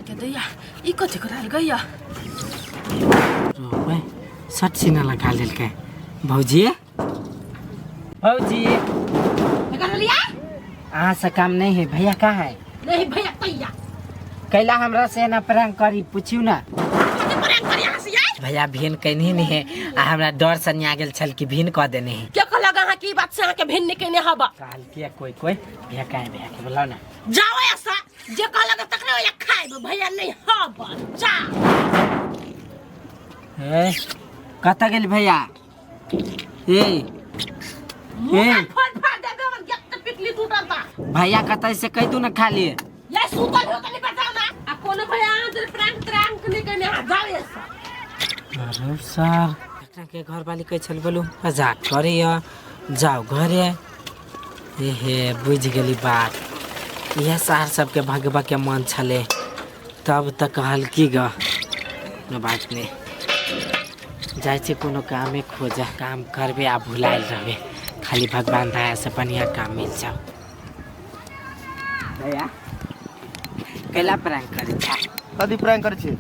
के दैया ई कथी कराल गैया? रोपे सट सीना लगा लेलकै। भौजी भौजी कर लिया? अहाँ से काम नहीं है। भैया कहाँ है? नहीं भैया तैया कैला हमरा से ना प्रैंक करी पूछियो ना। कथी प्रैंक करी अहाँ से यार? भैया भिन कहनी नहीं है आ हमरा डर सनिया गेल छल कि भिन कह देने है। के कहलक अहाँ की बात से अहाँ के भिन्न केने हबा? कहल किया कोई कोई भैया कहाँ है? भैया के बोलाओ ना। जाओ ऐसा जे कहलक तकरे ओया खाइब भैया नहीं हबा जा। ए कतऽ गेल भैया? ए मुँह फोड़ फाड़ देबे हमर गेट के पिटली टूटल ता। भैया कतऽ से कहि दू ना खाली। ये सुतल हो तनी बताओ ना आ कोनो भैया अहाँ जे प्रैंक त्रैंक नहीं केने अहाँ जाओ ऐसा। अरे सर एकरा के घर वाली कहै छल बोलू मजाक करैया जाओ घरे। ए हे बुझि गेली बात, इएह सार सबके भगबऽ के मन छलै तब तऽ कहल की ग कोनो बात नहि, जाइ छी कोनो कामे खोजऽ, काम करबे आ भुलायल रहबे, खाली भगवान दया से बढ़िया काम मिल जाओ। भैया कैला प्रैंक करै छै? कथी प्रैंक करै छी?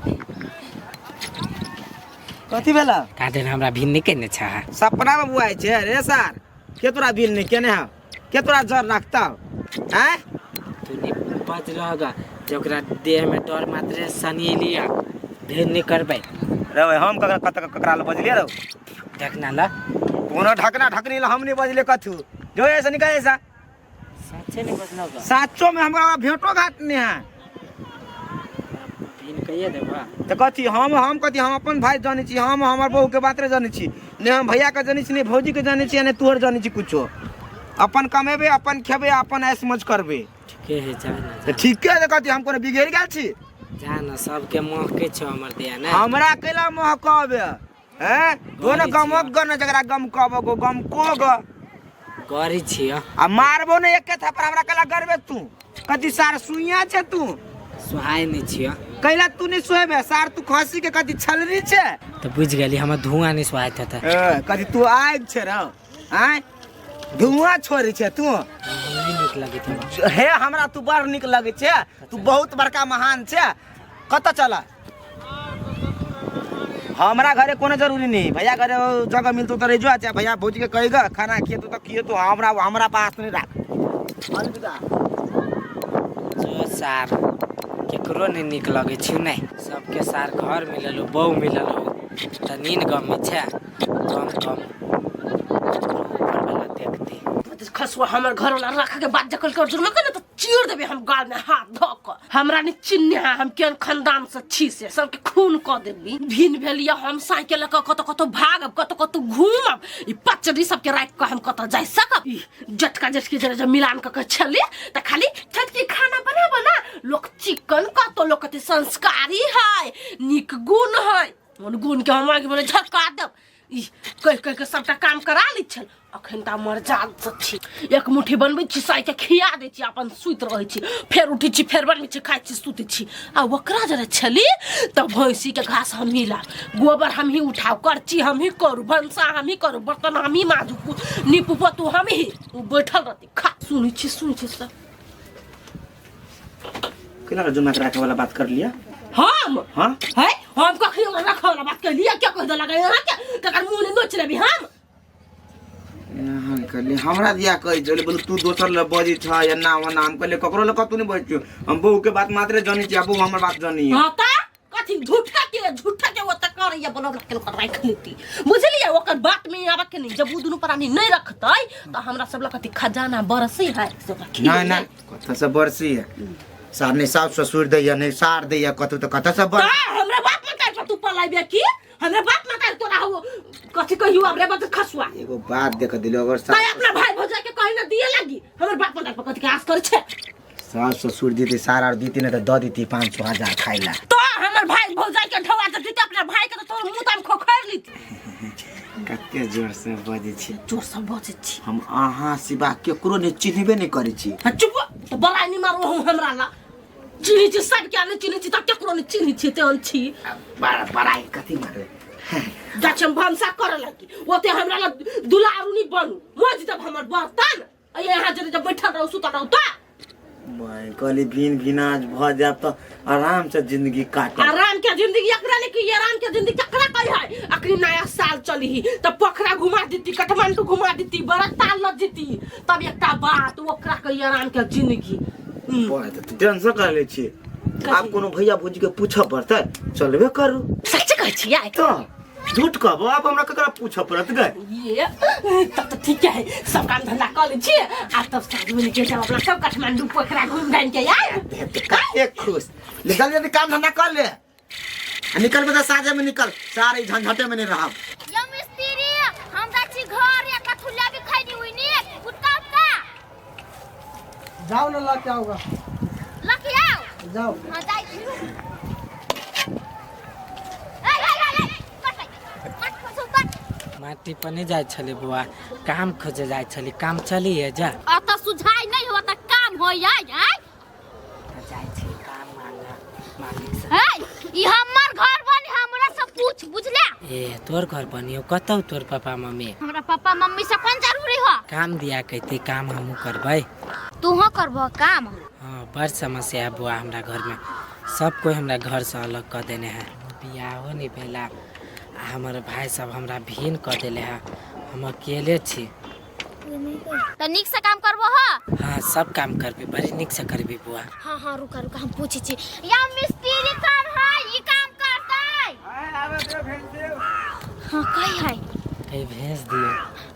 कथी भेला? का दिन हमरा भिन्न नहि केने छ? सपना में बुआइ छै रे सार, के तोरा बिल नहीं केने हौ, के तोरा जर रखता आँय? तू नहीं बच रहगा जे ओकरा देह में डर मात्र सनी लिया भिन्न नहीं करबै। रे भाई हम ककरा कत ककरा ल बजलिए रौ? ढकना ल कोनो ढकना ढकनी ल हम नहीं बजले कथू, जो ऐसा निकल ऐसा। सच्चे नहीं बजलो ग? साचो में हमरा भेंटो घाट नहीं है। भिन्न कहिए देबा तो कथी हम कथी हम अपन भाई जानै छी, हम हमर बहू के बात रे जानै छी, ने हम भैया के जानै छी, ने भौजी के जानै छी, ने तोहर जानै छी कुछो। अपन कमेबे अपन खेबे अपन ऐश मौज करबे। ठीके है जा ना तो ठीके है कथी हम कोनो बिगड़ गेल छी? जा ना सबके मोह के छौ हमर दिया ना। हमरा कैला मोह कहबे हैं? दोनो गमक ग न जकरा गम कहबो गो गम को ग गरी छियो आ मारबो ने एके थप्पड़ हमरा कैला गरबे तू? कथी सार सुइया छे तू? सुहाय नहीं छियो। कैला तू नहीं सोएबे सार तू खसी के कथी छलरी छे तऽ बुझि गेली हमर धुआं नहि सुहाइत हेतै। कथी तू आगि छे रौ आँय धुआं छोड़ै छे तू नहि नीक लगैत हमरा। हे हमरा तू बड़ नीक लगै छे तू बहुत बड़का महान छे कतऽ चल हमरा घरे कोनो जरूरी नहीं भैया घरे जगह मिलतो तो रह जो अच्छा भैया भौजी के कहेगा खाना खिए तो खिए तो हमरा हमरा पास नहीं राख अलविदा। जो सार केकरो नहि नीक लगै छै नहि सबके सार घर मिलल हो बहू मिलल हो तऽ नीन गमै छै कम कम ऊपर वाला देखते। खसुआ हमर घर वाला रख के बात जकल कर जुर्म के तो चीर देबे हम गाल में हाथ धऽ के हमरा नहीं चिन्ह है हम केहन खानदान से छी से सबके खून कऽ देबी भिन भेलिया हम साइकिल लऽ कऽ कतऽ कतऽ भागब कतऽ कतऽ घूमब ई पचड़ी सबके राखि कऽ हम कतऽ जाय सकब ई जटका जटकी जरे जब मिलान कऽ के छली तऽ खाली छटकी खाना बनाब ना लोक चिकन कतौ लोक कते संस्कारी है नीक गुण है मन गुण के हम आगे बोले झटका देब ई कहि कहि के सबटा काम करा लै छल अखन तऽ मरजाद से छी एक मुट्ठी बनबै छी साइ के खिया दै छी अपन सुति रहै छी फेर उठै छी फेर बनबै छी खाइ छी सुतै छी आ ओकरा जरे छली तऽ भैंसी के घास हमही लाब गोबर हमही उठाउ करची हमही करू भनसा हमही करू बर्तन हमही माजू नीपू पोतू हमही ओ बैठल रहती खा सुनै छी सुनै छी सब केना जुमा के राखे वाला बात कर लिया हम हाँ है हम कखनी ओकरा रखै वाला बात कर लिया क्या कह देलक अहाँ के तकर मुंह ने नोच लेबी हम यहाँ कहली हमरा दिया कहै छलै बोलू तू दोसर लए बजै छ या ना ओना हम कहलियै ककरो लए कतौ नहि बजै छियौ हम बहू के बात मात्रे जनै छी आ बहू हमर बात जनै हाँ ता कथी झूठा के ओतऽ करैया बोलब रख के राखि लेती बुझलियै ओकर बात में आबऽ के नहीं जब उ दुनू प्राणी नहीं रखतै तऽ हमरा सब लग कथी खजाना बरसै है से ओकरा खिलेबै। नहि नहि कतऽ से बरसी है सार नहि सास ससुर दैया नहि सार दैया कतौ तऽ कतऽ से बर तऽ हमरा बाप माता पर तू पलाइबे की हमरा बाप माता तोरा हो कथी कहियो हमरे बात खसुआ एगो बात देख दिलो अगर तै सास अपना भाई भौजाई के कहि ना दिए लागी हमर बाप माता पर कथी के आस कर छे सास ससुर दीदी सार आर दीती ने तऽ दऽ दीती 500 1000 खाइ ला तो हमर भाई भौजाई के ढवा दे दीती अपना भाई के तो तोर मुंह ताम खोखर लीती कते जोर से बजै छी जोर से बजै छी हम अहाँ सिवा केकरो नहि चिन्हबे नहि करै छी हाँ, चुप तो बड़ा नहीं मारो हूँ हमरा ला चिन्है छी सबके नहि चिन्है छी तऽ केकरो नहि चिन्है छी तेहन छी बड़ा बड़ाई कथी मारे जाइ छी हम भनसा करऽ लागी ओते हमरा ला दुलारू नहि बनू मज देब हमर बर्तन आ यहाँ जरे जब बैठल रहू सुतल रहू तऽ मैं कहली भिन भिनाज भऽ जायब तऽ आराम से जिंदगी काटब आराम के जिंदगी एकरा लेके आराम के जिंदगी ककरा कही है अखनी नया साल चली ही तब पोखरा घुमा देती काठमांडू घुमा देती बड़ा ताल लग जेती तब एकटा बात ओकरा कही आराम के जिंदगी। टेंशन कर ले छी आब कोनो भैया भौजी के पूछऽ पड़तै चलबे करू। सच्चे कहै छियै? तऽ झूठ कहबो आब हमरा ककरा पूछऽ पड़त गए? ये तब तो ठीक है सब काम धंधा कर लै छी आ तब साँझ में निकल जाओ अपना सब काठमांडू पोखरा घूम घाम के आए। कते खुश ले जल्दी जल्दी काम धंधा कर ले आ निकलबे तऽ साँझे में निकल सारे झंझटे में नहीं रहब। यो मिस्त्री हम जाइ छी घर या कथू लेबी खैनी उनी कुत्ता उत्ता जाओ ना ला के आओगा लके आओ जाओ। हां जाइ छी। ए ए ए कट कट कट माटी पर नहीं जाइ छलै बुआ काम खोजे जाइ छलै काम चली है जा अत सुझाइ नहीं हो त काम होय आय आय जाइ छी काम मांगा मालिक से। ए ई हमर घर बनी हमरा से पूछ बुझले। ए तोर घर बनियो कतौ तोर पापा मम्मी? हमरा पापा मम्मी से कोन जरूरी हो? काम दिया कहते काम हमहू करबै। तूहो करबो काम? हाँ बड़ समस्या है बुआ हमरा घर में सब कोई हमरा घर से अलग कर देने है बियाहो नहीं भेला आ हमर भाई सब हमरा भिन्न कर देले है हम अकेले छी। त नीक से काम करबो हो? हाँ सब काम करबी बड़ी नीक से करबी बुआ। हाँ हाँ रुका रुका हम पूछै छी या मिस्त्री काम है ई काम करतै? हाँ कही है कहीं भेज दिए।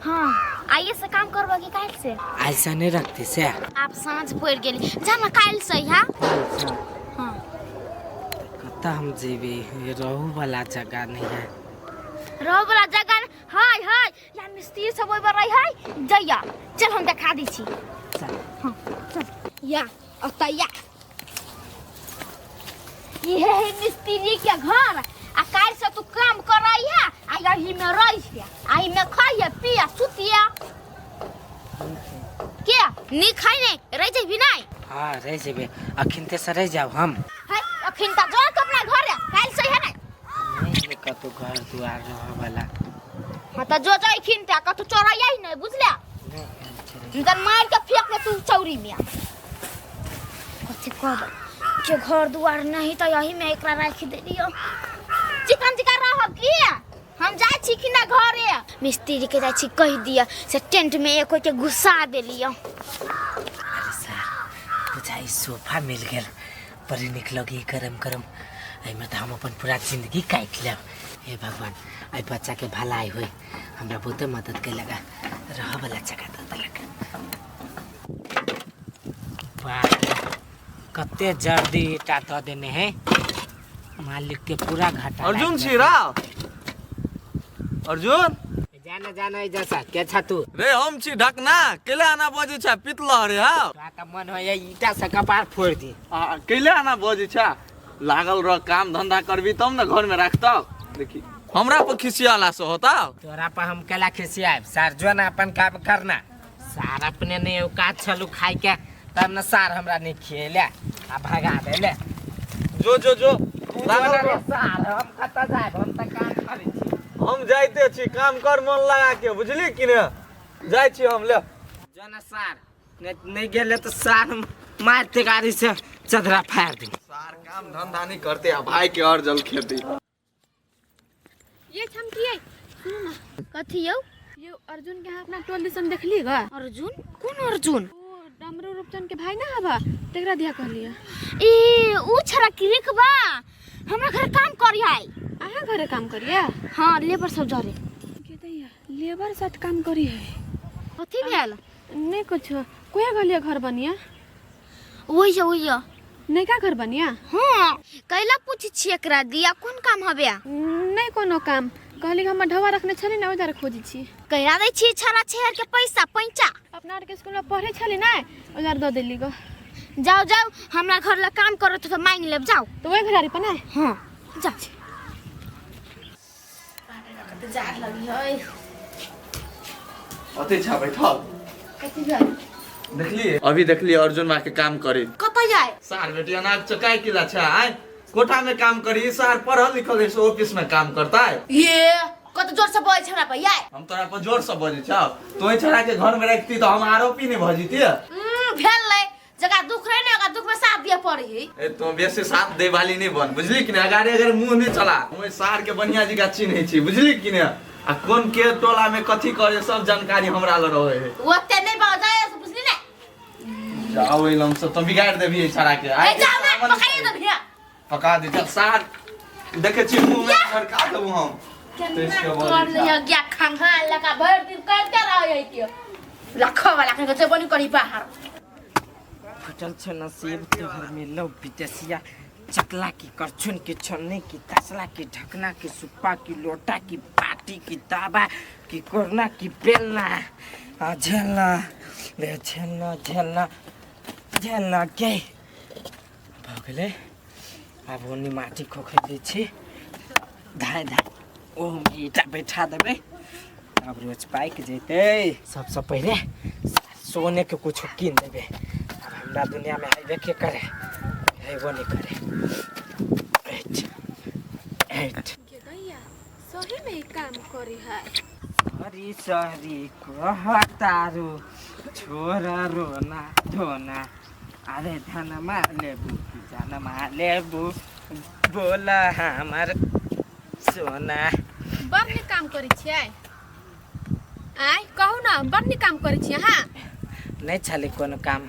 हाँ आइए से काम करबो कि काल्हि से? ऐसा नहीं रखती से आप साँझ पड़ गेली जाना काल्हि से हा। हाँ कतऽ हम जेबे रहू वाला जगह नहीं है। रहू वाला जगह हाय हाय या मिस्त्री सब ओइ पर रही है जइया चल हम देखा दै छी। हाँ चल या ओतऽ या इहे है मिस्त्री के घर आ काल्हि से तू काम करई है आ यही में रही है आ एही में खाइए पिए सुतिए के नीक है नहीं रह जेबी नहीं? हाँ रह जेबे अखिनते से रह जाओ हम। है अखन अखिन त जो तो अपना घर काल सही है ना। नहीं कतो घर दुआर रह वाला। हां त जो जाई खिन त कतो चोराया ही नहीं बुझले। इनकर मार के फेंक दे तू चौरी में। कथी कहब के घर दुआर नहीं त यही में एकरा राखि देलियो। चिकन चिकन रहब की हम जाय छी कि ना घरे। मिस्त्री के जाय छी कह दिया से टेंट में एक के घुसा देलियो। अरे सर बुझाई सोफा मिल गेल बड़ी निक लगी गरम गरम। एहिमे तऽ हम अपन पूरा जिंदगी काटि लेब। हे भगवान एहि बच्चा के भलाई होई, हमरा बहुते मदद कैलक, रह वाला जगह दऽ देलक। बाप रे कते जल्दी ईटा दऽ देने है मालिक के पूरा घाटा। अर्जुन छी राव अर्जुन जाना जाना जैसा के छा तू रे हम छी ढकना केले आना बजै छा पितलह रे। हां तोरा त मन होइए ईटा से कपार फोड़ दी। आ केले आना बजै छा लागल रह काम धंधा करबी तब न घर में राखतौ। देखी हमरा पर खिसियाला से होता। तोरा पर हम केला खिसियाब सार जो ना अपन काम करना। सार अपने नहीं औकात छलू खाई के तब न सार हमरा नहीं खिएले आ भगा देले। जो जो जो लागल रह सार हम कतऽ जायब, हम तऽ काम करै छी। हम जाइते छी काम कर मन लगा के बुझली कि ने जाइ छी हम ले। जो ना सार नहीं गेले तो सार मारते गाड़ी से चदरा फाड़ दी। सार काम धंधा नहीं करते आ भाई के और जल खेती। ये हम की है सुनो ना। कथी यौ? ये अर्जुन के यहाँ अपना टोल दिसन देखली गा। अर्जुन कोन अर्जुन? ओ डमरू रूपचंद के भाई ना हवा तेकरा दिया कहलिए। ए उ छरा किरिक बा हमरा घर काम करी है। अहाँ घरे काम करिया? हां लेबर सब जरे। के दैया लेबर साथ काम करी है। कथी भेल? नहीं कुछ। कोया गलिया घर बनिया? वही है वही है। नहीं का घर बनिया? हां कैला पूछ छी एकरा दिया कोन काम हबे? नहीं कोनो काम कहली हम ढवा रखने छली ना उधर खोजी छी। कहिया दै छी छरा छेर के पैसा पैंचा? अपना आर के स्कूल में पढ़े छली ना उधर the देली गो। जाओ जाओ हमरा घर ला काम करो तो मांग लेब जाओ। तो वही घर पर ना? हां जाओ। कते जार लगी है अते छा बैठल। कथी भेल? देखली अभी देखली अर्जुन मां के काम करे। कतऽ जाय? सार बेटी अनाज चकाय किला छा आय कोठा में काम करी सार पढ़ल लिखल है सो ऑफिस में काम करता है। ये कत जोर से बजै हमरा पर यार। हम तोरा पर जोर से बजै छौ तोय छड़ा के घर में रखती तो हम आरोपी नहीं भजीती। भेल नै जगह दुख रहे ने ओकरा दुख में साथ दिए पड़ी है। ए तो बेसी साथ दे वाली नहीं बन बुझली कि ने। अगाड़े अगर मुंह नहीं चला ओइ सार के बढ़िया जी का चिन्है छी बुझली कि ने। आ कोन के टोला में कथी करे सब जानकारी हमरा ल रहे है। ओते नहीं बजै बुझली ने। जाओ एलम सब तो बिगाड़ देबी छड़ा के। ए जाओ ना पकाइए देबी। पका दे चल सार देखे छी मुंह में सरका देबू हम। कर लिया गया खंघा लगा भर दिन करते रहे के लखो वाला के जेबो नहीं करी बाहर। फटल छ नसीब तोहर मिलो विदेशिया चकला की करछुन की छन्नी की तसला की ढकना की सुप्पा की लोटा की बाटी की ताबा की कोरना की बेलना आ झेलना ले झेलना झेलना झेलना के भऽ गेलै। आब ओनी माटी खोखरि दै छी धाय धाय ओहमे ईटा बैठा देबै आब रोज पाकि जेतै। सबसँ पहिले सोने के कुछो कीन देबै। आब हमरा दुनियामे हेबे के करे हेबो नहीं करे। एठ एठ सही में ई काम करी है। सरी सरी कहतारू छोरा रोना धोना अरे धनमा लेबू की जानमा लेबू बोला हमर सोना। बड़ नीक काम करै छियै आय कहू ना बड़ नीक काम करै छियै। हां नहीं छलै कोनो काम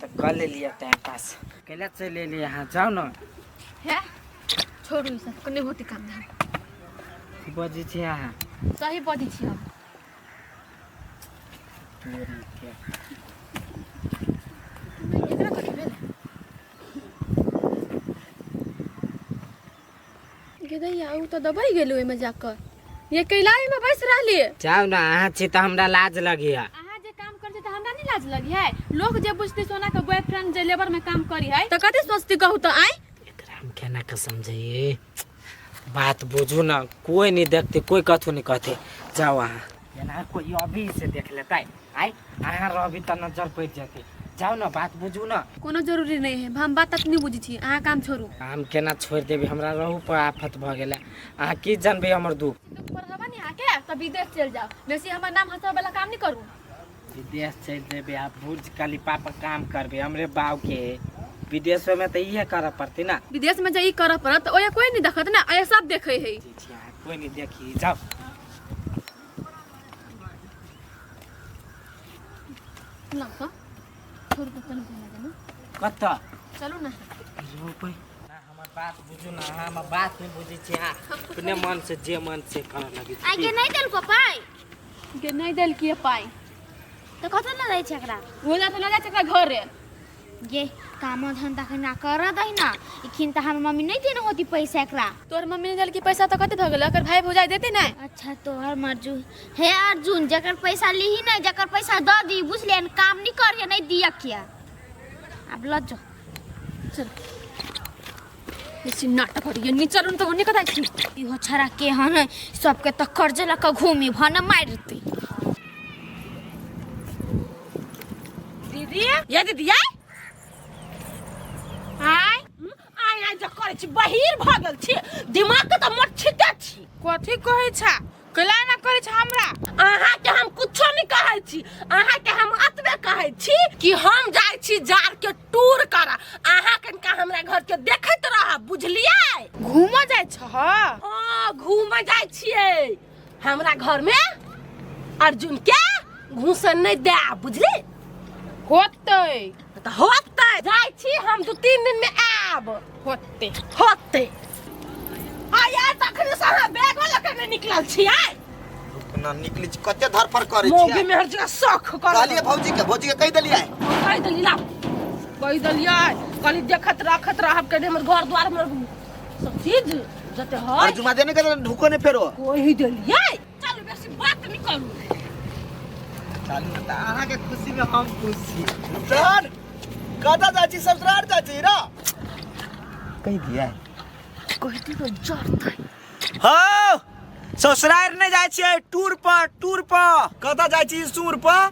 तऽ कऽ लेलियै टाइम पास। कैला चलि एलियै अहाँ जाउ न। हे छोड़ू ई सब नहि होतै काम धाम। की बजै छियै अहाँ? सही बजै छी हम। एकरा कथी भेल? गेदैया उ तऽ दबाइ गेल ओहिमे जाकऽ। ये कैला ओहिमे बैस रहली। जाउ ना अहाँ छी तऽ हमरा लाज लगैया। अहाँ जे काम करै छी तऽ हमरा नहि लाज लगी है? लोग जे बुझतै सोना के बॉयफ्रेंड जे लेबर में काम करी है तऽ कथी सोचती कहू तऽ आय? एकरा हम केना के समझैये बात बुझू ना। कोई नहीं देखते कोई कथू नहीं कहते। जाओ अहाँ एना कोई अभी से देख लेतै आय अहाँ रहबी तऽ नजर पड़ि जेतै। जाउ ने बात बुझू ने। कोनो जरूरी नहीं है, हम बात तक नहीं बुझै छी, अहाँ काम छोड़ू। हम केना छोड़ि देबै, हमरा रहू पर आफत भऽ गेलै, अहाँ की जानबै हमर दुख। पढ़बा नहीं अहाँके तऽ विदेश चलि जाउ, बेसी हमर नाम हँसाबै वाला काम नहीं करू। विदेश चलि जेबै आ बुर्ज खलीफा पर काम करबै हमरे बाप के, विदेशो में तऽ इहे करऽ पड़तै ने। विदेश में जे ई करऽ पड़त तऽ ओया कोई नहीं देखत ना, अया सब देखै है। जी, जी, अहाँ कोई नहीं देखी, जाउ। लाउ तऽ छोड़ू तऽ चलू घूमऽ जाना। कतऽ चलू ना। ना, हमर बात बुझू ना, अहाँ हमर बात नहीं बुझै छी, अहाँ अपने मन से जे मन से करऽ लगै छी। आइ के नहीं देलको पाइ? के नहीं देलकी पाइ। तऽ कतऽ लऽ जाइ छै एकरा? ओ जा तऽ लऽ जाइ छै एकरा घरे। गे काम धंधा के ना कर दही ना, इखिन तऽ हमर मम्मी नहीं देने होती पैसा एकरा। तोहर मम्मी ने देलकी पैसा तऽ कते भऽ गेलै, एकर भाई भौजाई देते नहीं? अच्छा तोहर मर्जू हे अर्जुन, जकर पैसा लीही नहीं जकर पैसा दऽ दी, बुझलियै? काम नहीं करिए नहीं दिया किया। आब लऽ जो। चल बेसी नाटक करिए नहीं, चलू तऽ ओने कतऽ छी। इहो छड़ा के हन सबके तऽ कर्ज लऽ कऽ घूमी भन मारती। दीदी ये दीदी आय आय आय आय जे करै छी बहिर भऽ गेल छी, दिमाग के तऽ मोट छिटे छी। कथी कहै छा, कैला ना करै छा हमरा? अहाँके हम कुछो नहीं कहै छी, अहाँके हम अतबे कहै छी कि हम जाइ छी जार के टूर करऽ, अहाँ कनिका हमरा घर के देखैत रहब, बुझलियै? घूमऽ जाइ छह? हाँ घूमऽ जाइ छियै, हमरा घर में अर्जुन के घूसन नहीं देब, बुझली? होतै तऽ होतै, जाइ छी हम 2-3 दिन में आयब। होतै होतै। आय आय तखने से अहाँ बैगो लऽ के नहि निकलल छी? आय ना निकली छी, कते धरफड़ करै छी। मौगी में हर जगह शौक कर। कहलियै भौजी के, भौजी के कहि देलियै? कहि देलियै, ला कहि देलियै, कहली देखत रखत रहब के हमर घर द्वार हमर सब चीज जते है। अर्जुमा देने के ढुको ने फेरो। कहि देलियै। चलू बेसी बात नहीं करू। चलू ने तऽ अहाँ के खुशी में हम खुश छी। सर कतऽ जाइ छी? ससुराल जाइ छी र? कहि दियै। कहि दियौ जरतै। हौ ससुराल नहि जाइ छियै, टूर पर, टूर पर। कतऽ जाइ छी? सूर पर।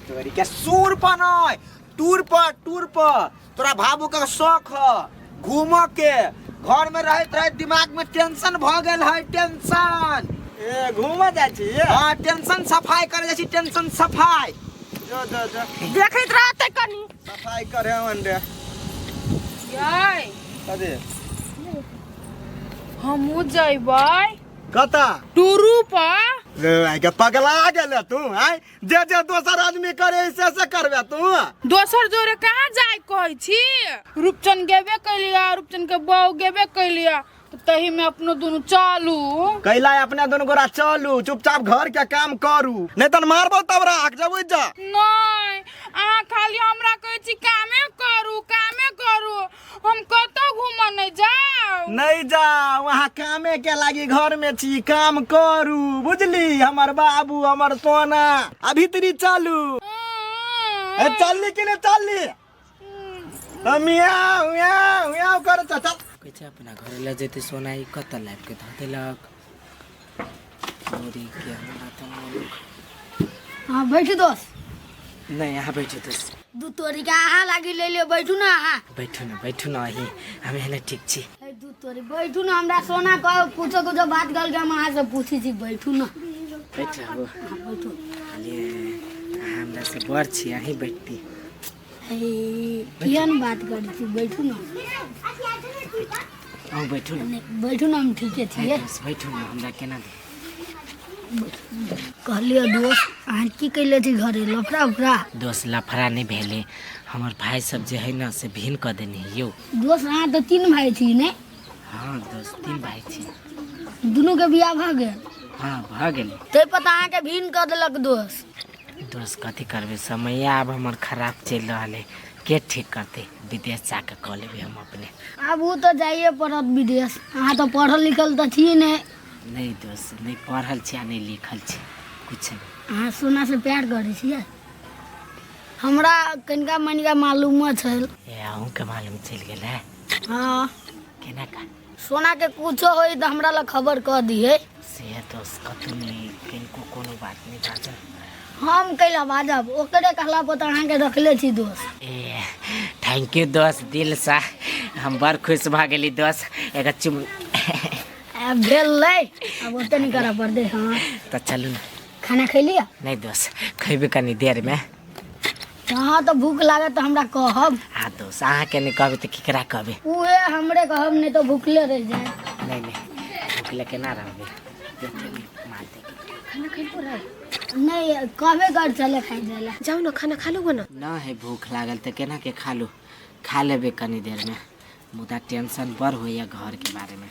तोरी के सूर पर नहि, टूर पर, टूर पर। तोरा बाबू के शौक ह घूमऽ के, घर में रहैत रहैत दिमाग में टेंशन भऽ गेल है, टेंशन। ए घूमऽ जाइ छी? हाँ टेंशन सफाई करे जाइ छी, टेंशन सफाई। जो जो जो देखैत रहतै कनी। सफाई करे अंडे। यै कथी? हमहूँ जइबै। कतऽ? टूरू पर। रे भाई के पगला गेले तू, आय जे जे दोसर आदमी करे से से करबे तू। दोसर जोरे कहाँ जाय कहै छी? रूपचन गेबे कैलिया, रूपचन के बहू गेबे कैलिया, तऽ तही में अपनो दुनू चलू। कैला अपने दुनू गोरा चलू, चुपचाप घर के काम करू, नहीं तन मारबो तब राख जब जा। नहीं अहाँ खाली हमरा कहै छी कामे करू कामे करू, हम कतौ घूमऽ नहीं जाउ। नहीं जाओ, वहाँ कामे के लागी घर में छी, काम करू, बुझली? हमर बाबू हमर सोना अभी तरी चलू। ए चलली कि नहीं चलली? मियाँ मियाँ मियाँ कर चाचा। कहै छै अपना घरे लऽ जेतै सोना, ई कतऽ लाबि के धऽ देलक? के हमरा तऽ मोन। हाँ बैठू दोस्त। नहीं यहाँ बैठू दोस्त। दू तोरी के अहाँ लागी ले लियो, बैठू ना अहाँ। बैठू ना, बैठू ना, अहीं हम एहने ठीक छी। हे दू तोरी बैठू ना, हमरा सोना कहो कुछो कुछो बात गल के हम अहाँ से पूछी छी, बैठू ना। बैठ रहू। हाँ, बैठू। खाली अहाँ हमरा से बड़ छी, अहीं बैठती। हे किया न बात करै छी, बैठू ना। अहूँ बैठू ना। नहीं, बैठू ना, हम ठीके छियै। दोस्त बैठू ना, हमरा केना दे। कहलियै दोस्त अहाँ की कैले छी घरे लफड़ा उफड़ा? दोस्त लफड़ा नहीं भेलै, हमर भाई सब जे है ना से भिन्न कऽ देने यौ। दोस्त अहाँ तऽ 3 भाई छी ने? हाँ दोस्त 3 भाई छी। दुनू के बियाह भऽ गेल? हाँ भऽ गेलै। तै पता अहाँके भिन्न कऽ देलक दोस्त। दोस्त कथी करबै, समय आब हमर खराब चलि रहल है, के ठीक करतै? विदेश जाके कऽ लेबै हम अपने। आब ओ तऽ जाइए पड़त विदेश, अहाँ तऽ पढ़ल लिखल तऽ छी ने? नहीं दोस्त, नहीं पढ़ल छी आ नहीं लिखल छी, कुछ नहीं। अहाँ सोना से प्यार करै छियै? हमरा कनिका मनिका मालूमो छल। ए अहूँके मालूम चलि गेल है? हाँ। केना का? सोना के कुछो होई तऽ हमरा लग खबर कऽ दिहे। से दोस्त कतौ नहि किनको कोनो बात नहि बाजल। हम कैला बाजब, ओकरे कहला पर तऽ अहाँके रखले छी दोस्त। ए thank you दोस्त, दिलसँ हम बड़ खुश भऽ गेली दोस्त। एगो चुम आब भेल लै, आब ओते नहि करऽ पड़तै। हाँ तऽ चलू ने। खाना खैलियै? नहि दोस्त, खयबै कनी देरमे। अहाँ तऽ भूख लागत तऽ हमरा कहब। हाँ दोस्त, अहाँके नहि कहबै तऽ केकरा कहबै? उहे हमरे कहब, नहि तऽ भूखले रहि जाए। नहि नहि, भूखले केना रहबै? मारते खाना खैबो रहे? नहीं, कहबे कर चले खाइ जाए। जाओ ना खाना खा लो ना। ना है भूख लागल तऽ केना के खा लू? खा लेबै कनी देरमे, मुदा टेंशन बड़ होइए घरके बारेमे।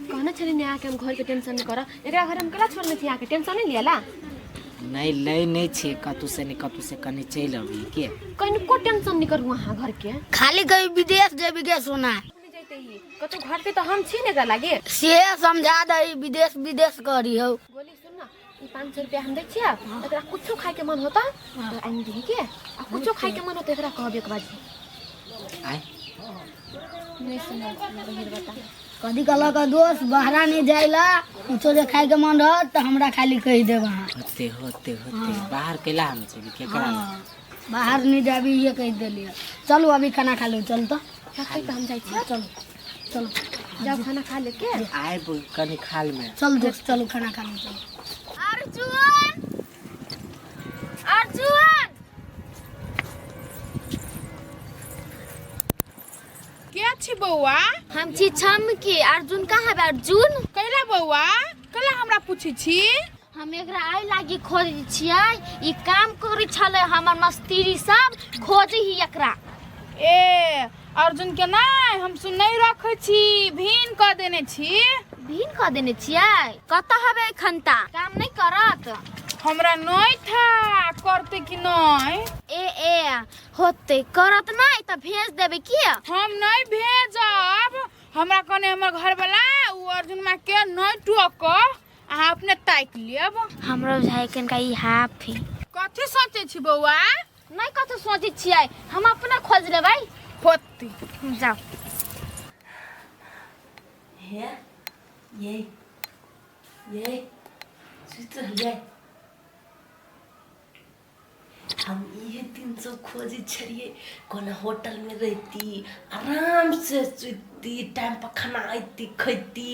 कहने छली ने आके हम घर के टेंशन नहीं करब, एकरा घर हम केला छोड़ने छी? आके टेंशन नहीं लियाला? नहि लै नहि छै, कतहु से नहि कतहु से कनी चलि अबही के। कनिको टेंशन नहीं करू अहाँ घर के। खाली कहीं विदेश जेबी के सोना नहीं जैते ही कतहु घर पे तो हम छी ने एकरा लागे। से समझा दही, विदेश विदेश करी हो। गोली सुन ना, ई 500 रुपया हम दै छियै, एकरा कुछो खाय के मन होता तो आनि दिही के, आ कुछो खाय के मन होता एकरा कहब एक बार। आय नहीं सुनल बहिर बता। कथी कहलक दोस्त, बहरा नहीं जाइला, कुछो जे खाय के मन रहत तऽ हमरा खाली कहि देब अहाँ। होते होते होते बाहर कैला हम जेबी केकरा? हाँ, बाहर नहीं जाबी ये कहि देलियै। चलू अभी खाना खा लू, चल तऽ रखै तऽ हम जाइ छियै। चलू चलू जाओ खाना खा लेके आयब कनी खाल में। चल दोस्त, चलू खाना खा लू, चलू। अर्जुन, अर्जुन के छी बौआ? हम छी छमकी। अर्जुन कहाँ है? अर्जुन कैला बौआ, कैला हमरा पूछै छी? हम एकरा आइ लागी खोजै छियै, ई काम करै छलै हमर मस्त्री सब खोजै ही एकरा। ए अर्जुन के नहि हम सुन नहीं रखै छी, भीन कऽ देने छी। भीन कऽ देने छियै? कतऽ हबे एखन ता? काम नहि करत? हमरा नहीं था करते कि नहीं। ए ए होते करत नहीं तऽ भेज देबै की? हम नहीं भेजब, हमरा कने हमर घरवाला उ अर्जुन माँ के नहीं टोक, अहाँ अपने ताकि लेब। हमरा बुझाइ कनका ई हाफ है। कथी सोचै छी बौआ? नहीं कथी सोचै छियै, हम अपने खोज लेबै। होती जाओ। हे ये ये सुति रहलियै। हम इहे दिन से खोजै छलियै कोनो होटल में रहती, आराम से सुतती, टाइम पर खाना अयती खैती,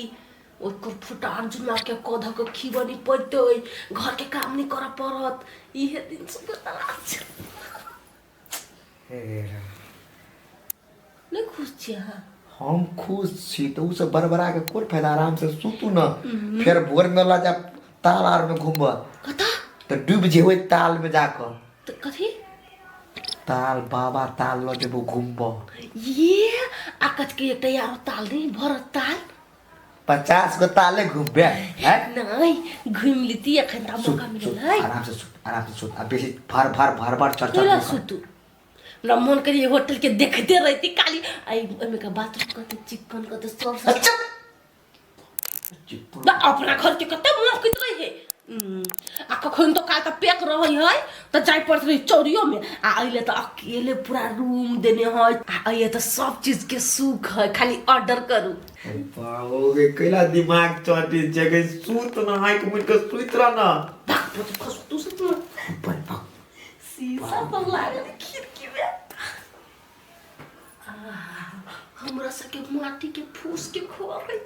ओकर फुटा अर्जुना के कध के खिबनी पड़तै, घर के काम नहीं करऽ पड़त। इहे दिन से तलाश छल। नहीं खुश छी अहाँ? हम खुश छी तऽ उ सब बड़बड़ा के कोन फायदा? आराम से सुतू न, फेर भोर में ला जा ताल आर में घूमब कतऽ तऽ डूबि जेबै ताल में जाकऽ। तऽ कथी ताल? बाबा ताल लऽ जेबो घूमब। ये आकच के एकटा यारो ताल नहीं भरत ताल, 50 गो ताले घूमबे हैं? नहीं घूम लेती एखन तऽ मौका मिलल है। आराम से सुत, आराम से सुत, आ बेसी भर भर भर भर चर चर केला नहि कर। सुतू, हमरा मन करिए होटल के देखते रहती काली। आई ओहिमे के बाथरूम कते चिकन कते सब सब चिपकन। अपना घर के कते महकैत रहे। आ कखन तो काल तऽ पैक रहै है तऽ जाय पड़त रहे चौरियो में, आ अइले तऽ अकेले पूरा रूम देने है, आ अइले तऽ सब चीज के सुख है, खाली ऑर्डर करू। बाबू गे कैला दिमाग चटी छै गे, सुत न आँखि मुनि के सुति रह न। भाग तो खस तू सुत न। बड़ भाग। शीशा सब लागल खिड़की में। हमरा सबके माटी के फूस के घर है,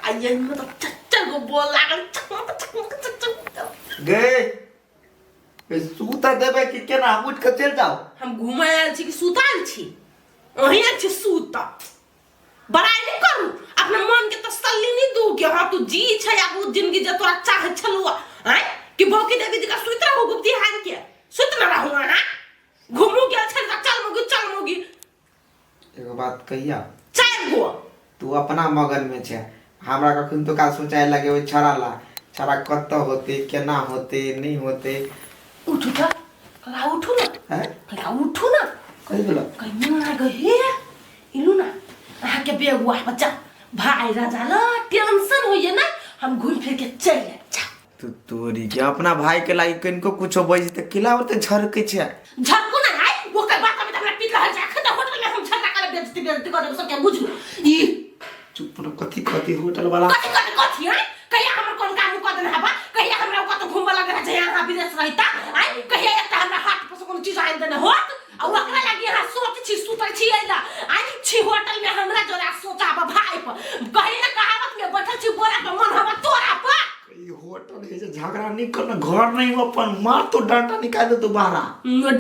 आ यही में तो चच्चा गो बोल लागल चकमक चकमक चकमक। गे ए सुता देबै कि केना? हम उठि के चलि जाउ। हम घुमै आयल छी कि सुता आयल छी? अहीं आयल छी सुता। बड़ाई नहीं करू, अपना मन के तसल्ली नहीं दू कि हाँ तू जी छै आब उ जिंदगी जे तोरा चाहे छलू आँय कि भौकी देवी जी का सुति रहू गुप्ती हार के सुति न रहू अहाँ घुमू गेल छै तऽ चल मोगी चल मोगी। एगो बात कहिया? चारि गो। तू अपना मगन में छै, हमरा कखन तो काल सोचाय लगे ओहि छड़ा ला, छड़ा कतऽ होते केना होते नहीं होते। उठू तऽ कला उठू ना, हैं? कला उठू ना। कथी भेलो? कहीं ना गए हे इलू ना अहाँ के बेगुआ बच्चा भाई राजा ला टेंशन होइए ना, हम घूम फिर के चल आएब। जा तू तोरी के अपना भाई के लागि कनिको कुछो बजै तऽ किला ओते झरकै छै? झरकू ना है ओकर बात में हमरा पीट रहल छै। अखन तऽ होटल में हम झगड़ा करब, बेइज्जती बेइज्जती करब सबके बुझू। ई चुप न, कथी कथी होटल वाला कथी कथी कथी है कहिया हमर कोन काम देने हबा कहिया हमरा कतौ घुमबा लग रहा छै अहाँ विदेश रहिता आइ कहिया एकटा हमरा हाथ पर से कोनो चीज आनि देने होत आ ओकरा लागी अहाँ सोच छी सुतल छी अइला आइ छी होटल में हमरा जोरा सोचाब भाई पर कही ना कहावत में बैठल छी बोरा पर मन हवा तोरा पर। ई होटल है जे झगड़ा नहीं करना, घर नहीं हो अपन मार तो डंडा निकाल दे दोबारा।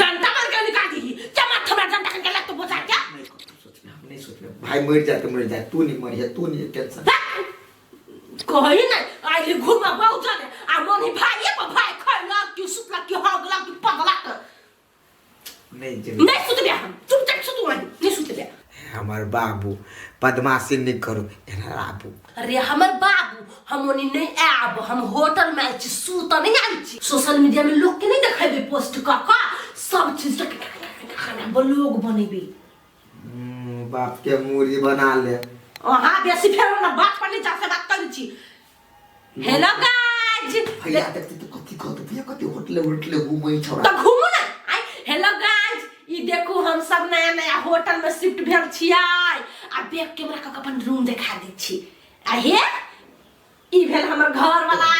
डंडा मार के निकाल दी क्या मार हमरा डंडा के लग तो बोझा क्या नहीं सोचना, हम नहीं सोचना भाई, मर जाए तो मर जाए, तू नहीं मरिए, तू नहीं टेंशन। कही नहीं आइली घुमा बहु जाने आ मन ही भाई पर भाई खैलक कि सुतलक कि हगलक कि पगलक। नहीं जे नहीं सुतबे हम, चुपचाप सुतू वहीं नहीं सुतबे। हमार बाबू बदमाशी नहीं करो एना आबू। अरे हमर बाबू हम ओनी नहीं आब, हम होटल में आयल छी सुत नहीं आयल छी। सोशल मीडिया में लोग के नहीं देखेबे पोस्ट क क सब चीज के खाना ब्लॉग बनेबे। बाप के मूरी बना ले। हां बेसी फेर ना बात पर नहीं जा से बात करै छी। हेलो गाइस भैया देखते तो कथी कहत भैया, कथी होटले होटले घूमै छौड़ा। त घूमू ना आई। हेलो गाइस ई देखू हम सब नया नया होटल में शिफ्ट भेल छियै आ बैक कैमरा क के अपन रूम देखा दै छी। आ हे ई भेल हमर घर वाला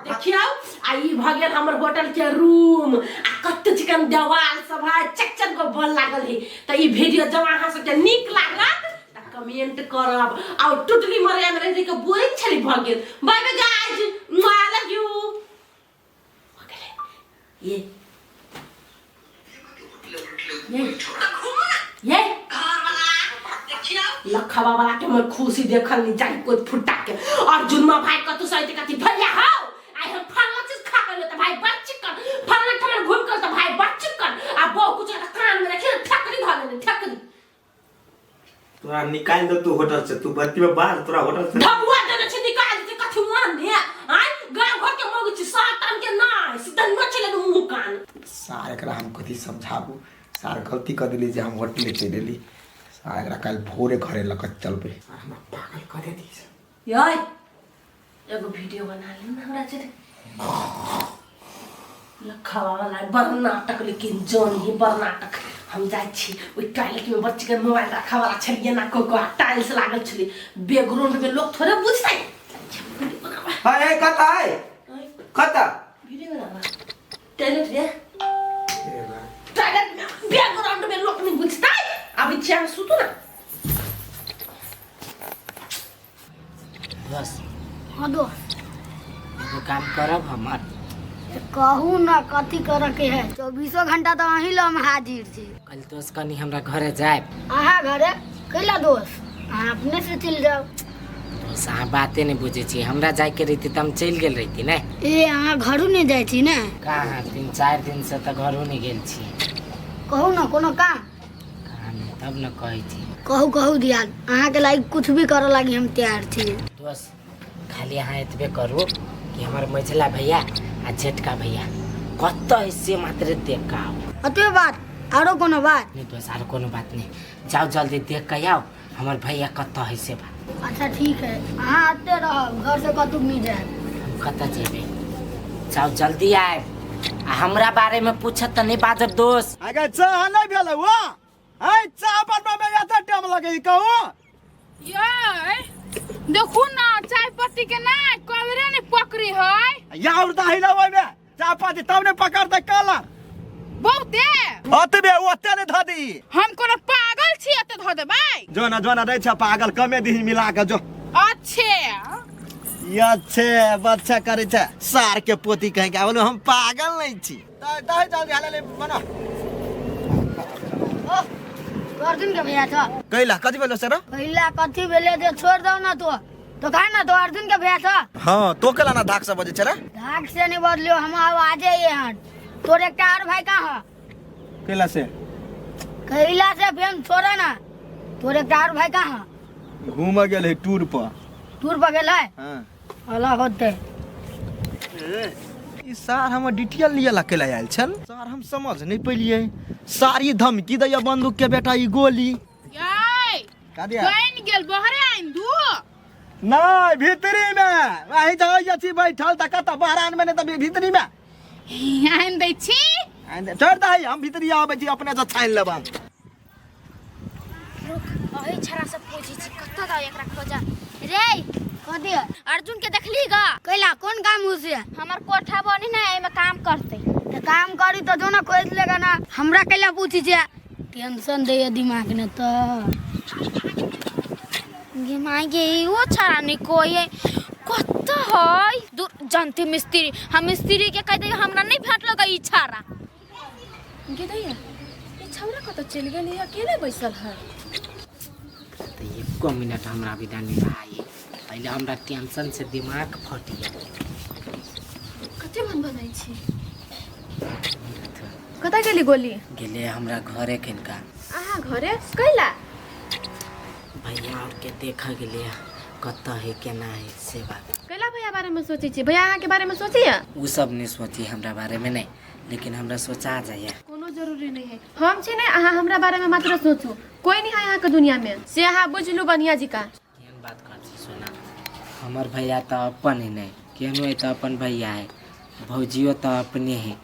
देखियौ, आ ई भ गेल हमर होटल के रूम। आ कते चिकन देवाल सब है, चक चक गो बल लागल है। त ई वीडियो जब अहाँ सबके नीक लागत त कमेंट करब। आ टुटली मरिया में रहि के बोरिंग छली भ गेल। Bye bye guys, I love you. ये ये लखवा वाला के हमर खुशी देखल नहीं जाई कोई फुटा के। अर्जुन मा भाई कतु सही कथी भैया हो आई हम फलना चीज खा के त भाई बड़ चिकन, फलना ठमन घूम के त भाई बड़ चिकन। आ बहु कुछ कान में रखी ठकरी ध लेने ठकरी। तोरा निकाल दे तू होटल से, तू बत्ती में बाहर तोरा होटल से ढबुआ देने छै निकाल दे कथी मान ने आय गांव घर के मौगी छी सात के ना सीधा न चले मुंह कान। सार एकरा हम कथी समझाबू, सार गलती कर दिली जे हम होटल चलि एली। सार एकरा काल्हि भोरे घरे लऽ कऽ चलबै। सार हमरा पागल कऽ देती। याय एगो वीडियो बना ले ना हमरा चले लखवा वाला बड़ नाटक, लेकिन जौन ही बड़ नाटक। हम जाइ छी ओहि टॉयलेट में बच्ची के मोबाइल रखा वाला छलियै ना को को टाइल्स लागल छलै बैकग्राउंड में लोग थोड़े बुझतै। हाय कता है कता वीडियो बनावा टॉयलेट रे टॉयलेट में बैकग्राउंड में लोग नहीं बुझतै। अभी चाह सुतू ना बस। हाँ दोस्त एगो काम करब हमर। कहू ना कथी करे के है, 24 घंटा तो अहीं लग हम हाजिर छी। कल दोस्त कनी हमरा घरे जायब। अहाँ घरे कैला दोस्त, अहाँ अपने से चलि जाओ। दोस्त अहाँ बाते नहीं बुझे छी, हमरा जायके रहिती तऽ हम चलि गेल रहिती ने। ए अहाँ घरो नहीं जाइ छी ने? कहाँ 3-4 दिन से तऽ घरो नहीं गेल छी। कहू ना कोनो काम। काम तब न कहै छी। कहू कहू दियाल, अहाँ के लागी कुछ भी करे लागी हम तैयार छी। दोस्त खाली अहाँ एतबे करू कि हमर मझिला भैया आ जेठका भैया कतऽ है से मात्र देख के आउ। अतबे बात, आरो कोनो बात? नहीं दोस्त आरो कोनो बात नहीं, जाओ जल्दी देख के आउ हमर भैया कतऽ है से बात। अच्छा ठीक है, अहाँ आते रहब, घर से कतौ नहीं जायब। हम कतऽ जेबै, जाओ जल्दी आयब। आ हमरा बारे में पूछत तऽ नहीं बाजब दोस्त। आगे चाह नहीं भेलै वो, आइ चाह बनबै में एते टाइम लगै कहू। ये देखू ना चाय पत्ती के ना कलरे नहीं पकड़ी है। यार दही ला ओइमे चाय पत्ती तब ने पकड़तै कलर। बहुते ओतबे ओते ने धऽ दी। हम कोनो पागल छी एते धऽ देबै? जो ना जो ना दै छ पागल, कमे दीही मिला के जो। अच्छे ये अच्छे बच्चा करे छ सार के पोती कहे के बोलो हम पागल नहीं छी। दही जल्दी हाले ले बना। अर्जुन के भैया छ। कैला कथी भेलो सर? कैला कथी भेले जे छोड़ दौ ना तो। तो कहा ना तो अर्जुन के भैया छ। हां तो केला ना धाक से बजे छ रे? धाक से नहीं बदलियो, हम आब आजे यहाँ। तोर एकटा और भाई कहाँ है? कैला से? कैला से फेन छोड़ा ना। तोर एकटा और भाई कहाँ है? घूम गेल है टूर पर। टूर पर गेल है? हां। अलग होते। ई सार हमर डिटेल लिअ ला केला आयल छल, सार हम समझ नहीं पेलिए। सारी धमकी दैया बंदूक के बेटा ई गोली। याय का दिया? बन गेल बहरे आइन दू। नहीं भीतरी में वही जगह छी बैठल त कत बहरान में नहीं त भीतरी में आइन दै छी। आइन दे, छोड़ दही, हम भीतरी आबै छी अपने से छानि लेब हम। रुक अही छड़ा से पूछै छी कतऽ जाउ एकरा खोजा। रे कथी है? अर्जुन के देखली गा? कैला कोन काम हो से? हमर कोठा बनी ना एमे काम करते। तो काम करी तो जो ना खोज लेगा ना, हमरा कैला पूछी छे? टेंशन दे दिमाग ने तो। गे माय गे ओ छाड़ा नहीं कोई है। कत है दूर जानते मिस्त्री, हम मिस्त्री के कह दे हमरा नहीं भेट लगा ई छाड़ा। गे दैया ई छौरा कत चलि गेल, अकेले बैसल है। तो एको मिनट हमरा विदा नहीं भाई, पहले हमरा टेंशन से दिमाग फट गया। कते मन बनाई छी? कत गेली गोली? गेले हमरा घरे किनका। अहाँ घरे कैला? भैया और के देखा गेले कत है केना है से बात। कैला भैया बारे में सोचे छी? भैया अहाँ के बारे में सोचिए? उ सब नहीं सोची हमरा बारे में नहीं, लेकिन हमरा सोचा जाइए। कोनो जरूरी नहीं है, हम छी नहीं अहाँ हमरा बारे में मात्र सोचू, कोई नहीं है यहाँ के दुनिया में से अहाँ बुझलू बढ़िया जी का। केहन बात कर छी सोना, हमर भैया तो अपन ही नहीं, केहनो है तो अपन भैया है, भौजियो तो अपने है,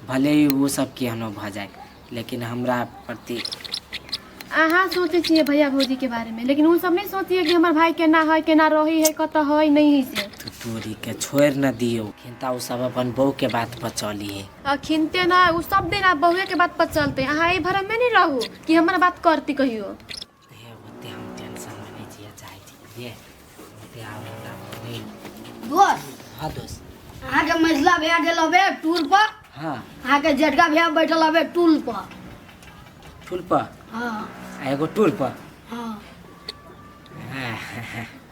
भले ही वो सब केहनो भ जाए लेकिन हमरा प्रति अहाँ सोचे छियै भैया भौजी के बारे में, लेकिन उ सब नहीं सोचिए कि हमर भाई केना है केना रही है कत है नहीं है से। तू तोरी के छोड़ न दियो, खिनता उ सब अपन बहू के बात पर चली है। अखिनते न उ सब दिन आप बहुए के बात पर चलते, अहाँ ई भरम में नहीं रहू कि हमर बात करती कहियो। हे ओते हम टेंशन में नहीं जिया चाहे छी, ये ओते आब हमरा नहीं। दोस्त हां दोस्त, अहाँ के मझला भैया गेल हबे टूर पर। हां अहाँ के जेठका भैया बैठल हबे टूल पर। टूल पर? हां एगो टूल पर। हां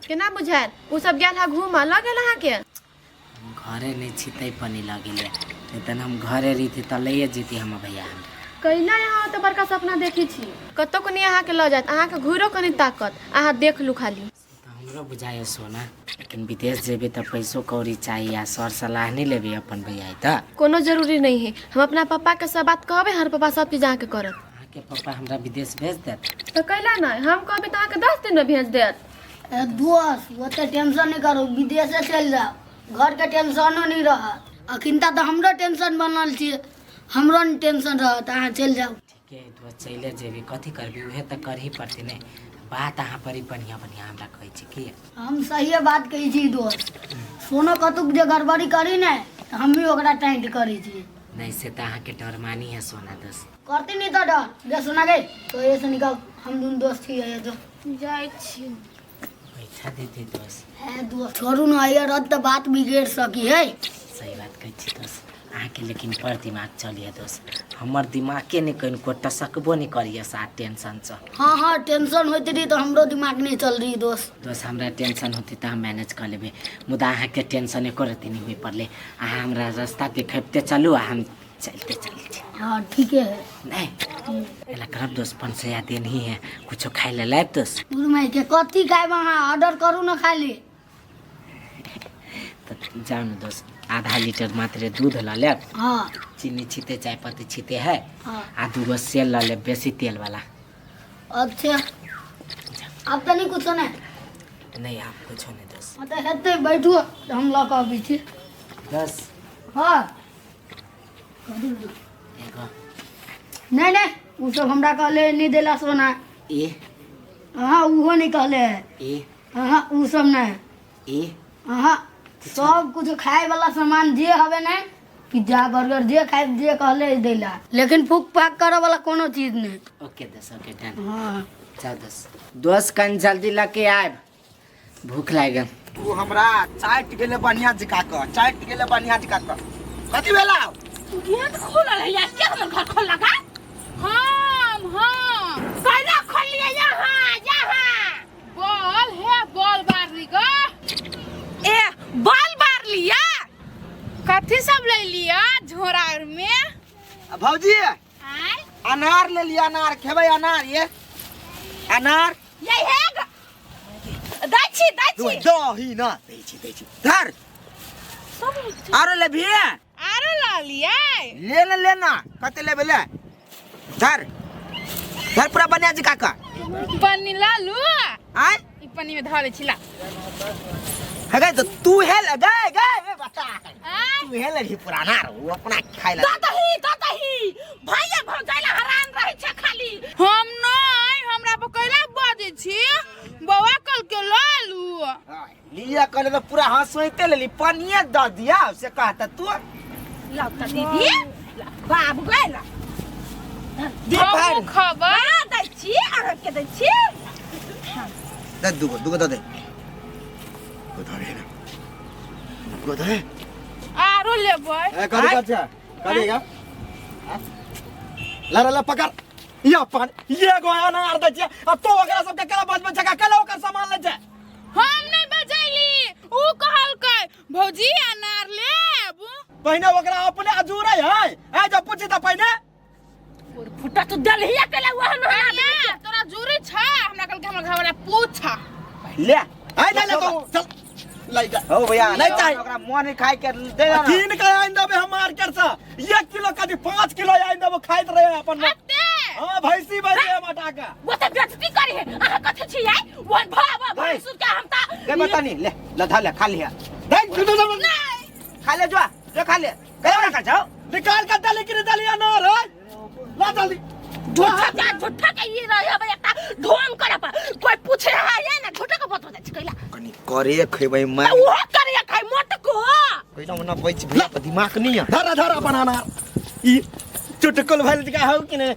केना बुझायल उ सब गेल हा घूम लग गेल अहाँ के? घरे नहीं छी तै पानी लग गेले, नहीं तन हम घरे रही त लइए जीती हम भैया। कैला यहाँ तो बड़का सपना देखी छी, कतौ को नहीं अहाँ के ल जात, अहाँ के घुरो कनी ताकत, अहाँ देख लू खाली। तो हमरो बुझाए सोना, लेकिन विदेश जेबे त पैसो कौड़ी चाहिए आ सर सलाह नहीं लेबे अपन भैया त। कोनो जरूरी नहीं है, हम अपना पापा के सब बात कहबे, हर पापा सब चीज अहाँ के करत। अहाँ के पापा हमरा विदेश भेज देत? तो कैला नहीं, हम कहबे त अहाँ के 10 दिन में भेज देत। ए दोस्त ओते टेंशन नहीं करू, विदेशे चलि जाओ, घर के टेंशनो नहीं रहत। अखिनता तो हमरो टेंशन बनल छी, हमरो नहीं टेंशन रहत, अहाँ चलि जाओ। ठीक है दोस्त चले जेबी, कथी करबी उहे त करही पड़ते नहीं। बात अहाँ पर ही बढ़िया बढ़िया हमरा कहै छी की। हम सहिए बात कहै छी दोस्त, सोनो कतुक जे गड़बड़ी करी ने त हम भी ओकरा टाइट करै छी। नहीं से त अहाँ के डर मानी है सोना दोस्त। करती नहीं तो डर जे सोना गई तो ये से निकल, हम दुनू दोस्त छी ये जो जाइ छी। बैठा दीदी दोस्त। है दोस्त छोड़ू न यार, रत त बात बिगड़ सकी है। सही बात कहै छी दोस्त अहाँ के, लेकिन पर दिमाग चलिए दोस्त, हमर दिमाग के नहीं कनिको टसकबो नहीं करिए साथ टेंशन से। हाँ हाँ टेंशन होती रही तो हमरो दिमाग नहीं चल रही दोस्त। दोस्त हमरा टेंशन होती तो हम मैनेज कर लेबे, मुदा अहाँ के टेंशन एको रत्ती नहीं हुई पड़ले। अहाँ हमरा रास्ता देखेबते चलू आ हम चलते चलते। हाँ ठीक है। नहीं एला करब दोस्त, 500 देन ही है, कुछो खाइ ले लायब दोस्त। गुरु के कथी खायब अहाँ, ऑर्डर करू न खाली। तो जाओ न दोस्त, आधा लीटर मात्र दूध ल लेब। हाँ चीनी छीते चाय पत्ती छीते है। हाँ आ दूगो सेल ल लेब बेसी तेल वाला। अच्छा अब तो नहीं कुछो नहीं? नहीं आप कुछो नहीं दोस्त। हाँ तो हेतै बैठू, हम लऽ कऽ अबै छी। दस हाँ एगो नहीं नहीं उ सब हमरा कहले नहीं देला सोना। ए हाँ उहो नहीं कहले है। ए हाँ उ सब नहीं। ए हाँ सब कुछ खाए वाला सामान जे हवे ने, पिज्जा बर्गर जे खाए जे कहले देला, लेकिन फूक फाक करे वाला कोनो चीज नहीं। ओके दोस्त, ओके डन। हाँ जाओ दोस्त। दोस्त कन जल्दी लके आयब, भूख लागल। तू हमरा चाट गेले बढ़िया जिका क, चाट गेले बढ़िया जिका क। कथी भेला? गेट खोलल है या के हमर घर खोल लगा? हम हम कैला खोलिए यहाँ यहाँ बॉल है, बॉल बारली ग। ए बॉल बार लिया? कथी सब ले लिया झोरा में? भौजी आय अनार ले लिया, अनार खेबै, अनार ये अनार ये है दै छी दै छी दही ना दै छी दै छी धर। आरो लेबही? आरो ल लिया। ले ले लेना, कते लेबे ले। धर धर पूरा बनिया जी काका पन्नी ला लू। आय ई पन्नी में धरे छी ला। हे गए तो तू हे ल गए गए ए बता, तू हे लगी पुराना रो अपना खाइ ला। दही दही भैया भौजाइला हरान रहै छै खाली। हम नहीं, हमरा पर कैला बजै छी, बौआ कल के ल लू। लिया। दिया कहले तो पूरा हंसोइते लेली पनिए दऽ दिया से कहता तू लाओ त दीदी बाबू गए ना दे हमहूँ खबै हाँ, दै छी अहाँके दै छी दे दुगो दुगो दऽ दे दुगो दऽ दे दुगो दऽ दे आरो लेबै ए कथी कथी छै कथी का ला ला ला पकड़ ये पान ये गो अनार दै छियै आ तो ओकरा सबके केला बचबै छै केला ओकर सामान लै छै हम नहीं बजैली ऊ कहलकै भौजी अनार लेब पहिने ओकरा अपने अजूरै है ए जब पूछी तऽ पहिने फुटा तू दलहिया केला वहन कनिया, तोरा जरूरी छै हमरा कहलकै हमर घरवाला पूछा ले ए ले ले तू चल लै जा हो भैया नहीं चाही। ओकरा मोन नहीं खाए के दे दे ना। कीन के आनि देबै हम मार्केट से 1 किलो कथी 5 किलो आनि देबो खाइत रहे अपन अते हां भैंसी भैंसी हम हटा के वो त बेइज्जती करी है अहाँ कथी छी आई वन भाव भैंसुर के हम त दे बतानी ले ले धर ले खा लिया दे दे दे दे। खा ले जो जो खा ले कहियो ना खा जाओ निकाल के दली कि दली अनार है ला जल्दी झूठा के झूठा के ई रहे अब एकटा ढोंग करे पर कोई पूछे रहा है ना झूठा के बात बता कैला कनी करे खेबै मैं त उहो करे खाई मोट को कैला ओना बच भैया पर दिमाग नहीं है धरा धरा अपन अनार ई चुटकुल भइल जी का हौ कि ने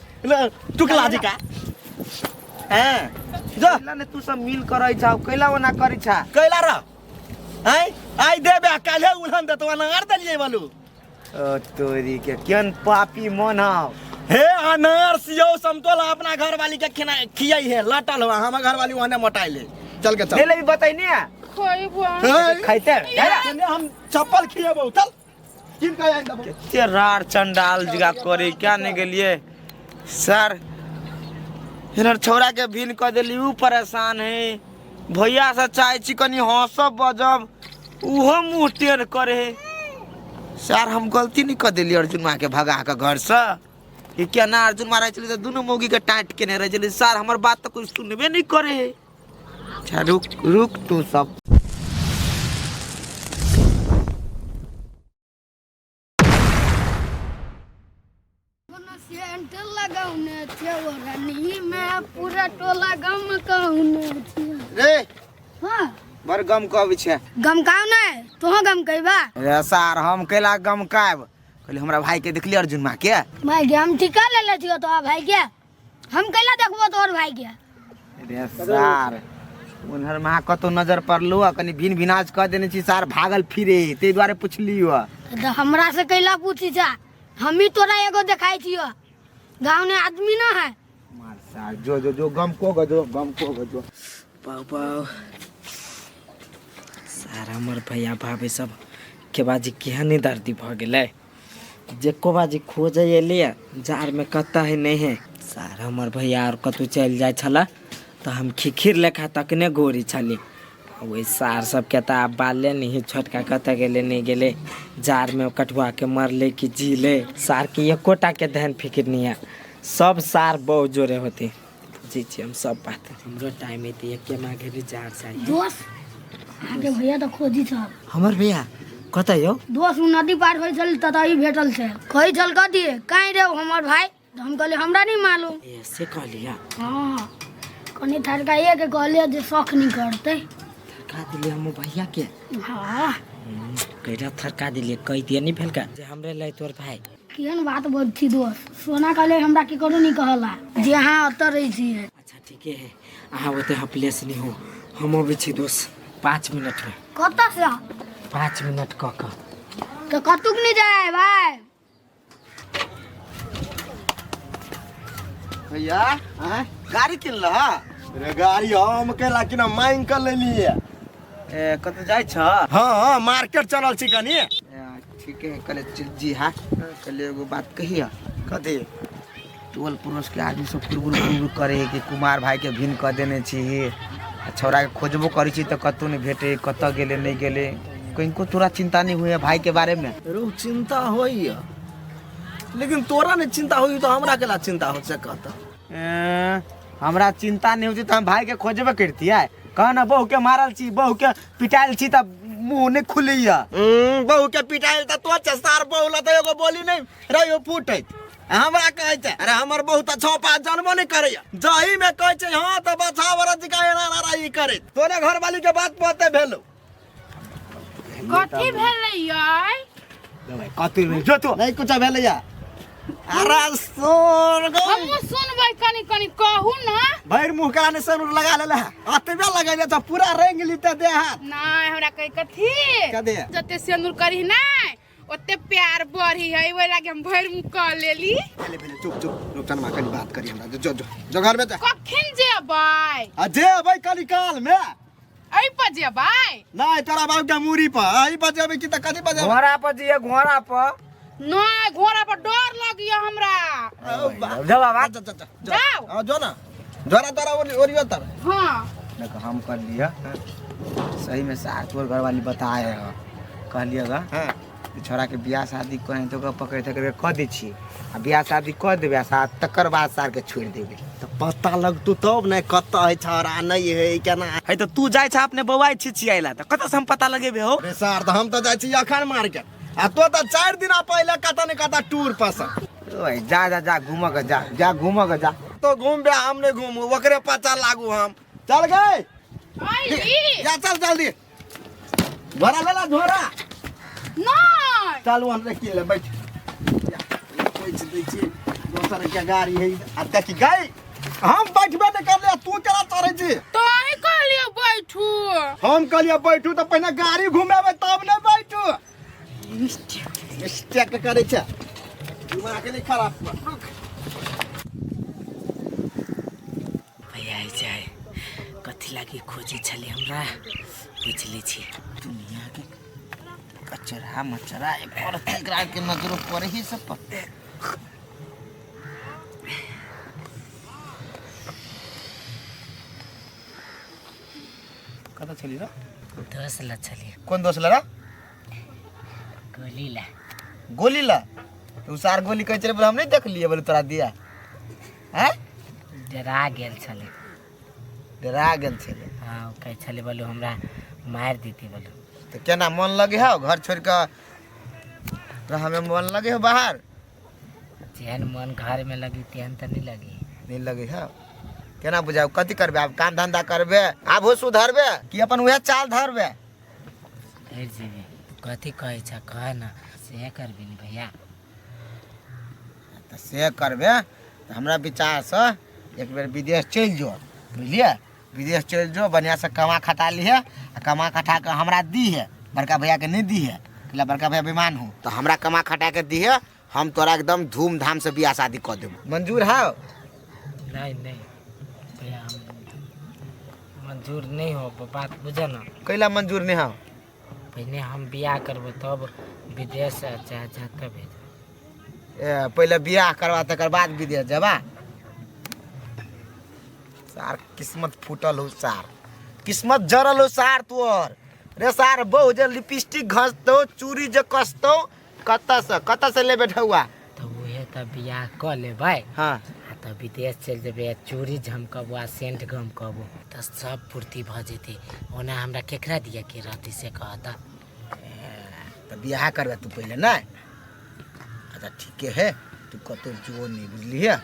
टुकला जी का हैं जो कैला ने तू सब मिल करै छा कैला ओना करै छा कैला रह आइ आइ देबे आ काल्हे उलहन देतो अनार देलियै बोलू ओ तोरी के केहन पापी मन हौ हे अनार सियो समतोला अपना घर वाली के खिना खियाई है लटल हुआ हमर घर वाली ओहने मोटाई ले चल के ले चल ले भी बतैनी है खइबो हे, खैते तने हम चप्पल खिएबौ चल किन के आइन देबौ ते रार चंडाल जगा करे क्या नहीं गेलिए सर हिनर छौड़ा के भिन कऽ देली ऊ परेशान है भैया से चाहे छी कनी हंसब बजब उहो मुँह टेढ़ करे है सर हम गलती नहीं कऽ देली अर्जुन माँ के भगा के घर से कि केना अर्जुन माँ रहै छलै तऽ दुनू मौगी के टाँट केने रहै छलै सर हमर बात तऽ कोइ सुनबे नहीं करे है अच्छा रुक रुक तू सब सेंट लगौने छियै ओढ़नी में पूरा टोला गम कहने छियै रे हाँ बड़ गम कहबै छै गमकाउ ने तोहूँ गम कहबा रे सार हम कैला गम कायब कहली हमरा भाई के देखली अर्जुन माँ के भाई के हम ठीका ले ले छियो तोहर भाई के हम कैला देखबो तोहर भाई के रे सार उन्हर माँ कतौ नजर पड़लो आ कनी भिन भिनाज कऽ देने छी सार भागल फिरे ताहि दुआरे पुछलियो तऽ हमरा से कैला पूछी छा हम ही तोरा एगो देखाई छियो गाँव में आदमी ना है मार सार जो जो जो गम को गजो गम को गजो पाउ पाउ सार हमर भैया भाभी सब के बाजी केहन दर्दी भऽ गेलै जेको बाजी खोजै एलियै जाड़मे कतऽ है नहि है सार हमर भैया आओर कतहु चलि जाइ छलै तऽ हम खिखिर लेखा तकने गोरी छली ओहि सार सबके तऽ आब बाले नहि छोटका कतऽ गेलै नहि गेलै जाड़मे कटुआके मरलै कि जीलै सारके एकोटाके ध्यान फिकिर नहि है सब सार बहुत जोरे होते बुझै छियै हम सब बात हमरो टाइम एतै एके माघे जाड़ सार दोस्त अहाँके भैया तऽ खोजी छल हमर भैया कतऽ यौ दोस्त उ नदी पार होइ छल ततही भेटल छै कहै छल कथी काहे रे हमर भाई तऽ हम कहलियै हमरा नहि मालूम ए से कहलियै हँ कनि थरकाइए के कहलियै जे शौख नहि करतै थरका दिलियै हमर भैया के हँ कैला थरका दिलियै कहि दियै नहि भेलका जे हमरे लै तोर भाई केहन बात बोल छी दोस्त सोना कहले हमरा केकरो नहि कहला जे अहाँ ओतऽ रहै छियै अच्छा ठीके है अहाँ ओते हपलेस नहीं हो हम अबै छी दोस्त 5 मिनट में कतऽ से 5 मिनट कऽ कऽ तऽ कतुक नहि जाय भाई भैया आँय गाड़ी किनलह रे गाड़ी हम केला कि ना मांग कर लेलिए ए कतऽ जाइ छ हाँ हाँ मार्केट चलल छी कनी ठीक है कले जी हाँ कले एगो बात कहिया कथी टोल पड़ोस के आदमी सब कुरबुर कुरबुर करे है कि कुमार भाई के भिन्न कऽ देने छी आ छौड़ा के खोजबो करै छी तऽ कतहु नहि भेटे कतऽ गेलै नहि गेलै कनिको तोरा चिंता नहीं हुए भाई के बारे में रो चिंता होइया लेकिन तोरा नहीं चिंता होई तो हमरा केला चिंता हो से कहता हमरा चिंता नहीं होती तो हम भाई के खोजबे करतियै कह ना बहू के मारल छी बहू के पिटायल छी तऽ मुँह नहीं खुलैया बहू के पिटायल तऽ तो सार बहू ला तऽ एगो बोली नहीं रहियो फूटैत हमरा कहै छै अरे हमर बहू तऽ 6 5 जनबो नहीं करैया जाही में कहै छै हाँ तऽ बछा बरत का एना एना ई करैत तोरे घरवाली के बात पते भेलो कथी भेलै यै? कथी भेल जो तो नहीं कुछ भेलै या। अरे सोर गो हमहूँ सुनबै कनी कनी कहू ना। भरि मुँह कान सन लगा लेले है, अतबे लगैले त पूरा रंग लीते दे हाथ। नहीं हमरा कही कथी कथी? जते सिंदूर करी नहीं ओते प्यार बढ़ी है, ओहि लागे हम भरि मुँह कऽ लेली। पहले पहले चुप चुप रुपचनमा कनी बात करी हमरा। जो जो जो घर में जा। कखन जेबै? आ जेबै कनी काल में। एहि पर जेबै? नहीं तोरा बाप के मूरी पर एहि पर जेबै कि त कथी पर जेबै? घोड़ा पर जिए, घोड़ा पर। नहीं घोड़ा पर डर लगिया हमरा। जा बाबा जाओ। हां जो ना जोरा तोरा ओरियो तर। हां देख हम कर लिया सही में सार तोर घर वाली बताए है कहलिएगा। हां छोरा के बियाह शादी कहीं तो पकड़ तकड़ के कह दै छी आ बियाह शादी कह देबै आ साथ तकर बाद सार के छोड़ देबै। त पता लगतू तब ने कत है छोरा नहीं है केना है। त तू जाय छ अपने बौआइ छी छियाइला त कत से हम पता लगेबे हो? रे सार त हम त जाय छी अखन मार्केट आ तो त 4 दिन पहिले कत ने कत टूर पर से। ओए जा जा जा घूम के जा जा घूम के जा। तो घूमबे हम नहीं घूमू ओकरे पता लागू हम। चल गए आइली या चल जल्दी झोरा लेला झोरा। नहीं चल वहां रे की ले बैठ कोई दै छी दोसर के गाड़ी है आ देखी गई हम बैठबे नहीं करले तू केना चढ़ै छी? तो अहीं कहलियो बैठू। हम कहलियो बैठू त पहिने गाड़ी घुमेबै तब ने बैठू। मिस्टेक करै छै दिमाग नहीं खराब कर। रुक भैया जाय कथी लागी खोजे छली हमरा पूछ लै छी। दुनिया के कचरा मचरा एक और एकरा के नजर पर ही सब पर। कत छली रे? दोस ला छली। कौन दोस ला रे? गोली ला। गोली ला? तू सार गोली कहै छले हम नहीं देखलिए बोले तोरा दिया हैं? डरा गेल छले। डरा गेल छले? हां कहै छले बोलू हमरा मार देती बोलू। तो केना मन लगे है घर छोड़ के रह में मन लगे है बाहर? जेहन मन घर में लगी तेहन त नहीं लगी। नहीं लगे है केना बुझाउ कथी करबे आब? काम धंधा करबे आब हो सुधरबे कि अपन उहे चाल धरबे? धरि जेबे कथी कहै छ कह ना से करबे नि भैया। त से करबे त हमरा विचार से एक बेर विदेश चलि जो बुझलिए? विदेश चलि जो बढ़िया से कमा खटा लिहे आ कमा खटा के हमरा दी है बड़का भैया के नहीं दी है कैला बड़का भैया बेमान हो तो हमरा कमा खटा के दी है हम तोरा एकदम धूमधाम से बियाह शादी कर देबो। मंजूर है? नहीं नहीं भैया हम मंजूर नहीं हो बात बुझे ना। कैला मंजूर नहीं हो? पहले हम बियाह करबो तब विदेश चाहे जाते भेज। ए पहले बियाह करवा तकर बाद विदेश जबा। सार किस्मत फूटल हो सार किस्मत जरल हो सार तोर रे सार बहु जे लिपस्टिक घसतो चूड़ी जे कसतो कत से ले बैठौआ। तो उहे त बियाह क लेबै। हां आ त विदेश चलि जेबै चूड़ी झमकबो आ सेंट गमकबो त सब पूर्ति भ जेतै। ओना हमरा केकरा दिया के रहतै से कह त। त बियाह करबे तू पहिले ना? अच्छा ठीके है तू कतौ जो नहीं बुझलिए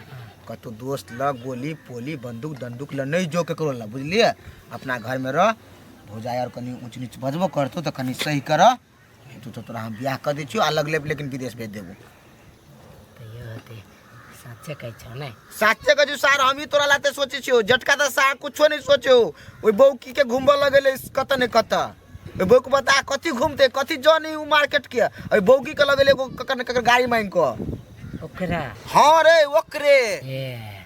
कतौ दोस्त ल गोली पोली बंदूक दंदूक ल नहीं जो केकरो ल बुझलिए? अपना घर में रह भौजाई और कनी ऊँच नीच बजबो करतो त कनी सही कर तू तो तोरा हम बियाह कर दै छियो आ लगले लेकिन विदेश भेज देबो। साचे कहै छौ ने? साचे कहै छौ सार हम ही तोरा लाते सोचै छियो झटका त सार कुछो नहीं सोचो। ओइ बौकी के घुमबऽ लगेले कत ने कत ओइ बौक बता कथी घुमते कथी जनी उ मार्केट के ओइ बौकी के लगेले एगो ककर ने ककर गाड़ी मांगि कऽ ओकरा। हां रे ओकरे। ए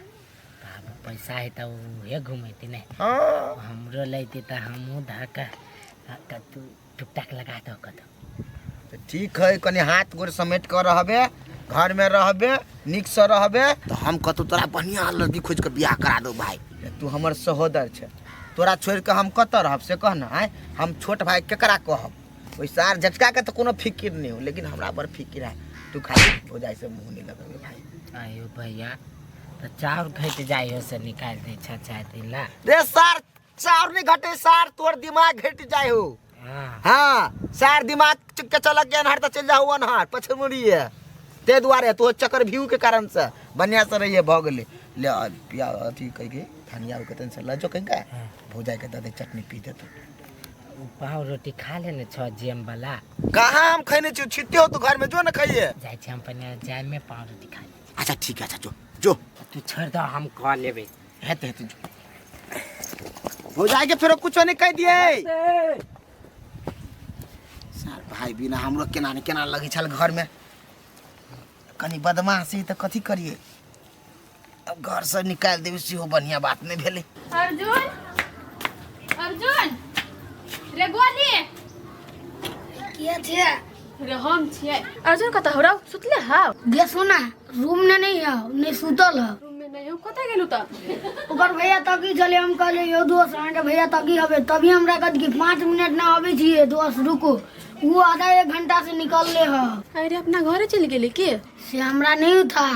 बाबू पैसा है त उहे घुमेती ने। हां हमरो लैती त हमहूँ धक्का तू टुकटाक लगा दो कतौ। ठीक है कनी हाथ गोर समेट कर रहबे घर में रहबे निक से रहबे तो हम कतौ तोरा बढ़िया लड़की खोज के बियाह करा दो भाई। तू हमर सहोदर छे तोरा छोड़ के हम कतऽ रहब से कह ना। आय हम छोट भाई केकरा कहब? ओहि सार झटका के तो कोनो फिकिर नहीं हो लेकिन हमरा बड़ फिकिर है तू खाली भौजाई से मुँह नहीं लगबे भाई। आयो भैया तो चाउर घट जाय हो से निकाल दे छा चार दिन ला। रे सार चाउर नहीं घटे सार तोर दिमाग घट जाय हो। हाँ सार दिमाग के चलक के अनहार त चल जाओ अनहार पछमुड़ी है ते दुआरे तो चक्कर व्यू के कारण से बढ़िया से रहिए भ गेलै। ले पिया अथी कहि के धनिया के तन से ल जो कहीं का भौजाई के दे चटनी पी देतो। पाव रोटी खा लेने छो जेम वाला। कहाँ हम खैने छी, छिते हो तो घर में जो न खाइए। जाइ छी हम पहिने जाय में पाव रोटी खा ले। अच्छा ठीक है, अच्छा जो जो तू छोड़ दो, हम खा लेबे। हेते हेते जो हो जाएगा, फिर कुछ नहीं कह दिए। सार भाई बिना हमरो केना ने केना लगे छल घर में, कनी बदमाशी तो कथी करिए, अब घर से निकाल देबे सेहो बढ़िया बात नहीं भेलै। अर्जुन, अर्जुन रे गोली किया छे रे, हम छियै। अर्जुन कतऽ हौ रौ, सुतले हौ? गे सुना, रूम में नहीं हौ, नहीं सुतल हौ। रूम में नहीं हौ, कतऽ गेलु तऽ? ओकर भैया तकी छलै, हम कहलियै यौ दोस्त अहाँके भैया तकी हबे, तभी हमरा कहत कि 5 मिनट ना अबै छियै दोस्त रुको, वो आधा एक घंटा से निकलले हौ। अरे अपना घरे चलि गेली की? से हमरा नहीं था,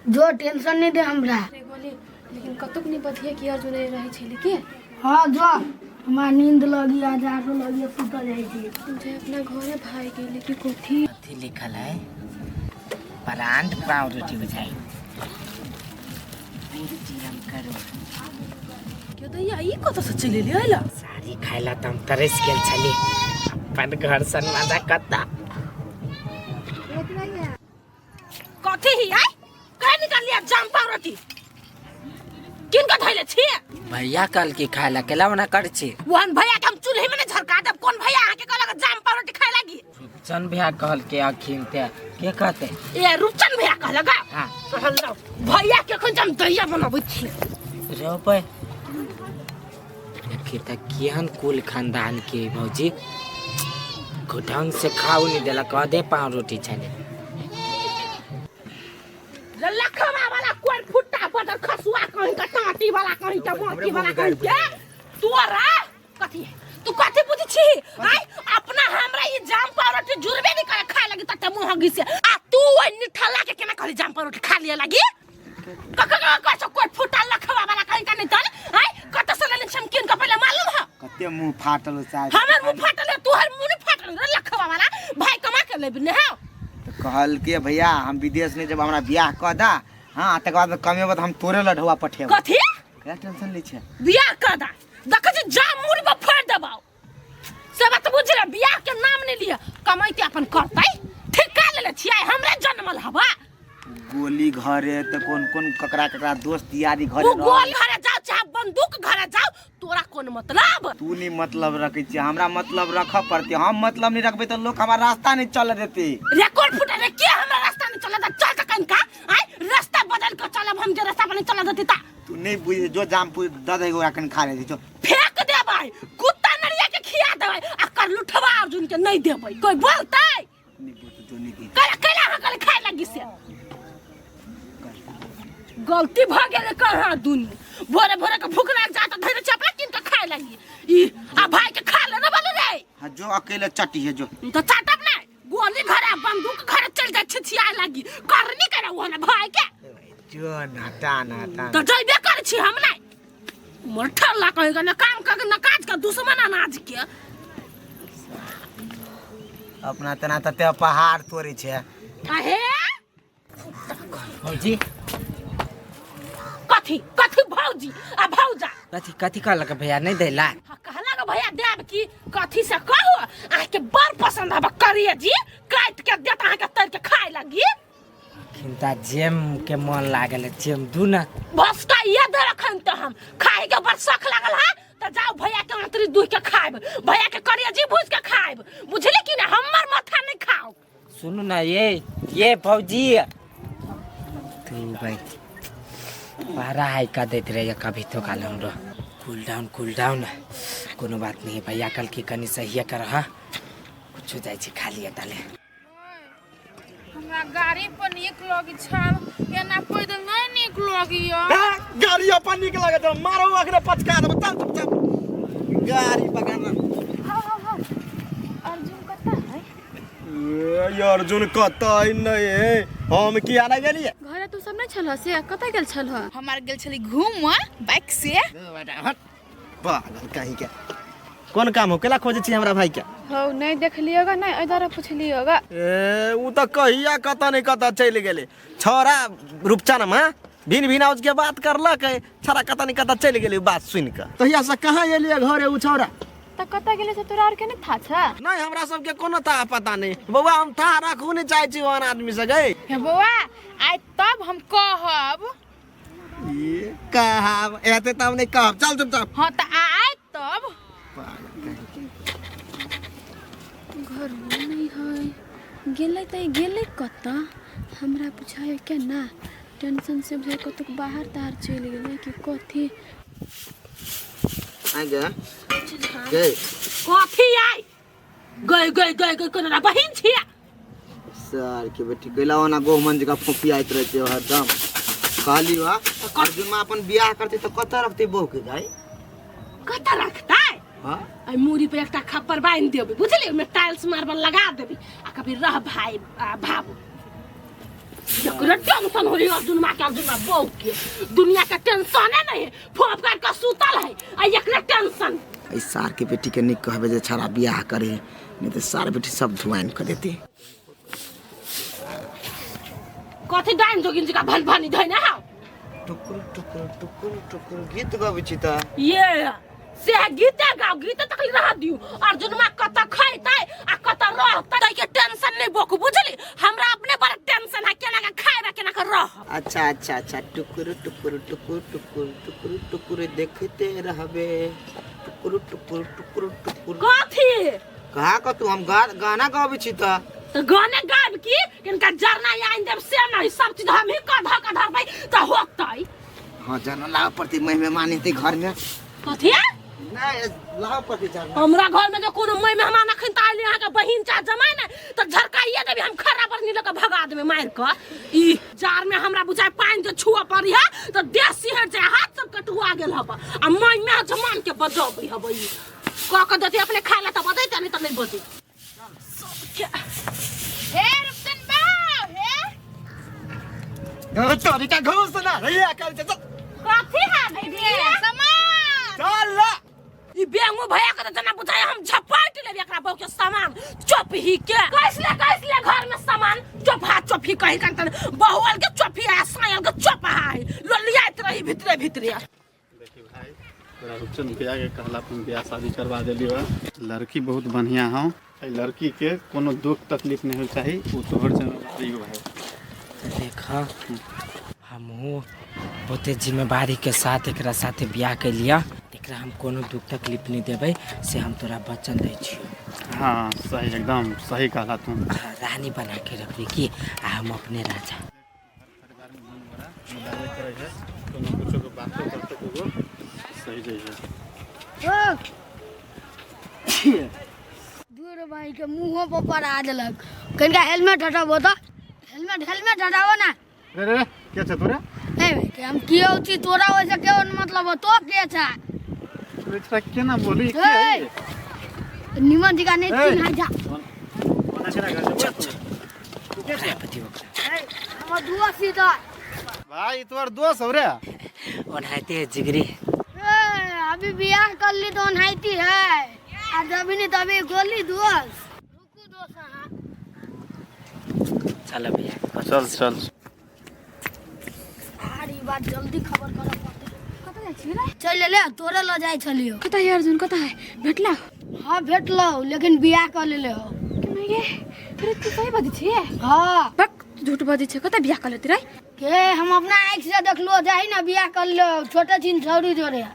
जो टेंशन नहीं दे हमरा। रे गोली, लेकिन कतौक नहीं बतिया कि अर्जुन रहै छलै की? हाँ जो हमरा नींद लगी आ जाड़ो लगी सुतल जाइ छी। जे अपना घरे भाग गेली कि कोथी? अथी लिखल है ब्रांड पाव रोटी बुझाई। पेटीएम करो। क्यों दैया ई कतऽ से चलि एलियै अइला? साड़ी खाइला तऽ हम तरसि गेल छली, अपन घर सन मजा कत्ता। कथी ही आई कहे निकालिया जाम पाव रोटी किनका धैले छी? भैया कल की खाय ला केला मना कर छी। वहन भैया के हम चूल्हे में ने झरका देब। कौन भैया अहाँ के कहलक जाम पाव रोटी खाय लागी? रूपचन भैया कहल के अखिन ते के कहते? ए रूपचन भैया कहलक? हां। कहलक भैया के अखन हम दहिया बनाबै छी। रोपे देखी त केहन कुल खानदान के भौजी, ढंग से खाऊ नहीं देलक, कह दे पाव रोटी छले। लखवा वाला कोई फुट्टा बदल खसुआ कहीं का टाटी वाला कहीं का मोटी वाला कहीं के तोरा कथी तू कथी बुझी छी? आई अपना हमरा ई जाम पाव रोटी जुड़बे नहीं करे खाए लगी तते मुंह घिसे, आ तू ओइ निठल्ला के केना कहली जाम पाव रोटी खा लिया लगी? क क क कोई फुट्टा लखवा वाला कहीं का नहीं तल। आई कत से लेने छम किन का पहले मालूम है? कते मुंह फाटल चाहे हमर मुंह फाटल है, तोहर मुंह नहीं फाटल रे लखवा वाला भाई कमा के लेबी ने हो। कहल के भैया हम विदेश नहीं जब हमरा बियाह कऽ दा, हाँ तकर बाद कमेब तऽ हम तोरे लढुआ पठेब। कथी क्या टेंशन लै छै? बियाह कऽ दा, देखै छी जा मुड़ी पर फोड़ि देबौ से बात बुझले। बियाह के नाम नहीं लिअ, कमैते अपन करतै ठीक का लेले छियै हमरे जनमल हवा। गोली घरे तऽ कोन कोन ककरा ककरा दोस्त यारी घरे उ गोली घरे जाओ चाहे बंदूक घरे जाओ, तोरा कोन मतलब? तू नहीं मतलब रखे छी, हमरा मतलब रखऽ पड़ते। हम मतलब नहीं रखबे तऽ लोग हमारा रास्ता नहीं चले देते। रिकॉर्ड फुटे रे के हमरा रास्ता नहीं चले दे, चल त कनका आइ रास्ता बदल के चलब हम, जे रास्ता पर नहीं चले देते ता तू नहीं बुझ। जो जाम पु the they गोरा कन खा ले जो फेंक देबै, कुत्ता नरिया के खिया देबै आ कर लुठवा अर्जुन के नहीं देबै। कोई बोलतै नहीं बोलते जो नहीं की कला कला हां कल खाए लगी से गलती भ गेलै कहाँ दुनू भोरे भोरे के भूख लाग जात धैरे चपला किन के खाए लगी ई आ भाई के खा ले ना बोले रे। हां जो अकेले चटी है जो तो चटब ना, गोली घरे बंदूक घरे चल जाय छिछिया लगी करनी करे वो ना भाई के जो नाटा नाटा तो जइबे कर छी हम नै मोर ठल्ला कहेगा ना काम कर ना काज का दुश्मन अनाज के अपना तना तते पहाड़ तोड़े छे। अहे भौजी कथी कथी भौजी आ भौजा कथी कथी कहलक भैया नहीं देला? हाँ, कहलक भैया देब की कथी से कहू, अहाँके बड़ पसंद हब करिए जी, काटि के देत अहाँके तर के खाए लगी। खिनता जेम के मन लागल है, जेम दू ना भसका ये दे रखन त हम खाए के बड़ शौक लागल है त जाओ भैया के आंतरी दूह के खाएब, भैया के करिए जी भूज के खाएब, बुझली कि ना? हमर माथा नहीं खाओ। सुनू ना ये भौजी तू भाई पारा हाई का देते रहे कभी तो काल हमरो। कूल डाउन कूल डाउन, कोनो बात नहीं भैया कल की कनी सही कर। हाँ कुछ जाइ छी खा लिया ताले। हमरा गाड़ी पर नीक लगी छल, एना पैदल नहीं नीक लगी। गाड़ी अपन नीक लगे त मारो अखने पचका देब, चल चुपचाप गाड़ी पकड़। हां हां हां अर्जुन कता है? ए अर्जुन कता नहीं है, हम किया नहीं गेलिए घरे? तू सब नहीं छल से कता गेल छल? हमार गेल छली घूम बाइक से। पागल कहीं के कोन काम हो केला खोजे छी हमरा भाई के? हो नहीं देखलिएगा नहीं इधर पूछलिएगा। ए उ त कहिया कता नहीं कता चल गेले छोरा रूपचन में भिन भिन आउज के बात करलक, छोरा कता नहीं कता चल गेले बात सुन के। तहिया से कहां एलिए घरे उ छोरा? तऽ कतऽ गेलै से तोरा आरके नहि था छ? नहीं, हमरा सबके कोनो था पता नहीं बौआ, हम था राखू नहीं चाहे छी ओहन आदमी से गई। हे बौआ, आइ तब हम कहब। ये कहब एते तब नहीं कहब, चल चुपचाप। हाँ तऽ आइ तब। घर नहीं है, गेलै तऽ गेलै कतऽ, हमरा बुझाइ केना, टेंशन से बुझाइ कतौ बाहर ताहर चलि गेलै कि कथी। आइ गे गई कथी आइ गई गई गई गई कोनो बहिन छिया सर के बेटी कैला ओना गोहमन जगह फोपियाइत रहै छै हरदम। कहली वा अर्जुन माँ अपन बियाह करते तो कतऽ रखते बहू के गाय? कतऽ रखतै? हाँ एहि मूड़ी पर एकटा खप्पर बान्हि देबै, बुझलियै? ओहिमे टाइल्स मार्बल लगा देबै आ कभी रह भाई आ भाबू। एकरे टेंशन होई अर्जुन माँ के, अर्जुन माँ बहू के दुनिया के टेंशने नहीं है, फोप कर के सुतल है आ एकरे टेंशन। एहि सार के बेटी के नहीं कहबे जे छड़ा बियाह करे, नहीं तो सार बेटी सब धुआइन कर देती। कथी डाइन जोगिन जी का भन भनी धैने हौ? टुकुर टुकुर टुकुर टुकुर गीत गबै छी त। ये से गीते गाओ, गीते तक रह दियो। अर्जुन माँ कत खैतै आ कत रहतै के टेंशन नहीं बोकू, बुझली? हमरा अपने बड़ा टेंशन है केना के खाइबा केना के रह। अच्छा अच्छा अच्छा, टुकुर टुकुर टुकुर टुकुर टुकुर टुकुर देखते रहबे, टुकुर टुकुर टुकुर टुकुर। कथी कहा क तू हम गाना गाबै छी त? तो गाने गाब की इनका जरना आइन देब से नहीं, सब चीज हम ही कध कध धरबै त होतै। हां जरना लाव पड़ती, मैं मेहमान हेतै घर में। कथी? नहीं लाव पड़ती जरना। हमरा घर में जो कोनो मैं मेहमान अखन त आइले अहाँ के बहिन चा जमाय ने त झरकाइए देबी, हम खड़ा पर नी लक भगा देबे मार क। ई जार में हमरा बुझाय पानि जे छुआ पड़ी है त देह सिहर जाय, हाथ सब कटुआ गेल हब आ मैं में जमान के बजबै हब। ई क क देती अपने खाय ला त बजैते, नहीं त नहीं बजै। हे रुपचन बाबू, हे तोरी का घूस ना रहिया कर चल। कथी है दीदी? सामान चल ला। ई बेंगू भैया के जना बुझाय हम झपाट लेबे एकरा बहू के सामान चोपही के। कैसले कैसले घर में सामान चोपहा चोपही कहि कंतन बहुअल के चोपही आ सायल के चोपहा है लोलियात रही भितरे भितरे। देखी भाई, तोरा रूपचंद भैया के कहला अपन ब्याह शादी करवा देलियो। लड़की बहुत बढ़िया हौ, एहि लड़की के कोनो दुख तकलीफ नहीं होय चाही, ओ तोहर जिम्मेवारी हो भाई। देख हमहूँ बहुते जिम्मेवारी के साथ एकरा साथे बियाह कैलिया, एकरा हम कोनो दुख तकलीफ नहीं देबै से हम तोरा वचन दै छियो। हाँ सही, एकदम सही कहला तू। रानी बना के रखबी की आ हम अपने राजा। कोनो कुछो के बातो करते एगो सही जइहे। दूर भाई के मुंह पर पड़ा देलक। कनिका हेलमेट हटाबो त, हेलमेट हेलमेट हटाबो ना। रे रे के छै तोरे? ए भाई के हम कियो छी तोरा ओइसे के मतलब तो के छै? रे छोरा केना बोली के है? निमन जगह नहीं चिन्हाई जा। कोना केना घर छै तू? के छै? हमर दोस्त छी त। भाई तोर दोस्त हो रे? ओनाहिते जिगरी। ए अभी बियाह कर ली तो ओनाहिते है, आ जब नहीं तभी गोली दोस्त। रुकू दोस्त अहाँ। चल भैया चल चल। अरे बात जल्दी खबर करऽ पड़तै। कतऽ जाइ छी रे? चल ले तोरे ल जाइ छलियो। कतऽ है अर्जुन, कतऽ है? भेटला? हाँ भेटलो, लेकिन बियाह कर लेले हो। केना गे? अरे तू सही बजै छियै? हाँ। बक झूठ बजै छै, कतऽ बियाह कर लेती रे? के हम अपना आँखि से देखलो जाही ना बियाह कर लो, छोटे छिन छौरी जोरे।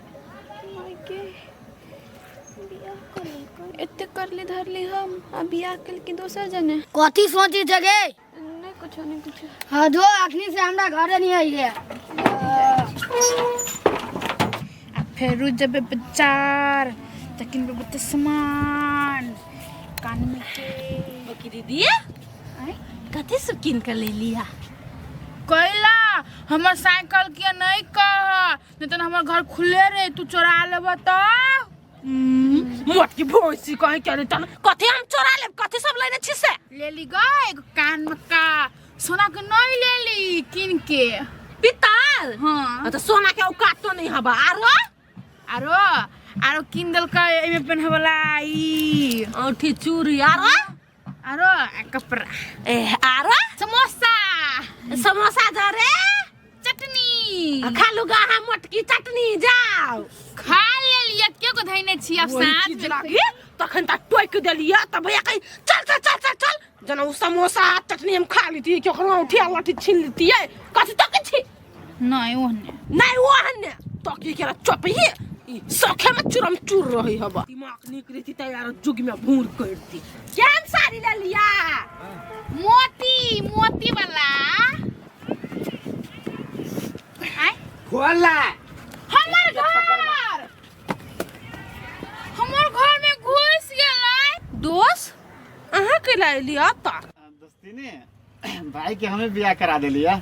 एते करली धरली हम आ बियाह केलखिन दोसर जने। कथी सोची छै गे? नहीं कुछो नहीं कुछो। हाँ जो अखनी से हमरा घरे नहीं आई है। आ फेरू जबे बाजार त किनबे बहुते सामान कान में के। ओकी दीदी कथी सब किन के ले लिया? कैला हमर साइकिल के नहीं कह, नहीं तो हमर घर खुले रे, तू चोरा लेब त। मोटकी भैंसी कहीं के नहीं तन कथी हम चोरा लेब? कथी सब लेने छी से? ले ली गा एगो कान में का सोना के नहीं ले ली किन के पिताल। हाँ तो सोना के औकात तो नहीं हबा। आरो आरो आरो किन देलकै एमे पहने वाला ई औंठी चूड़ी। आरो आरो कपड़ा। ए आरो समोसा। समोसा जा रे चटनी खा लू गा हम मोटकी चटनी। जाओ खा लेलियै के को धैने छी आब ओही साथ चीज लागी तखन तक टोकि देलियै तऽ भैया कही चल चल चल चल चल जेना ओ समोसा आ चटनी हम खा लेतियै केकरो औंठी आ लाठी छीन लेतियै कथी तकै छी नहि ओहने नहि ओहने तकी केरा चपही ई सखे में चुरम चूर रही हब दिमाग नीक रहती त यार जुग में भूर करती केहन साड़ी ले लिया मोती मोती वाला आय खोला हमर घर हमर घर में घुस गेलै दोस्त अहाँ के ला लिया ता दोस्ती भाई के हमें बियाह करा देलिया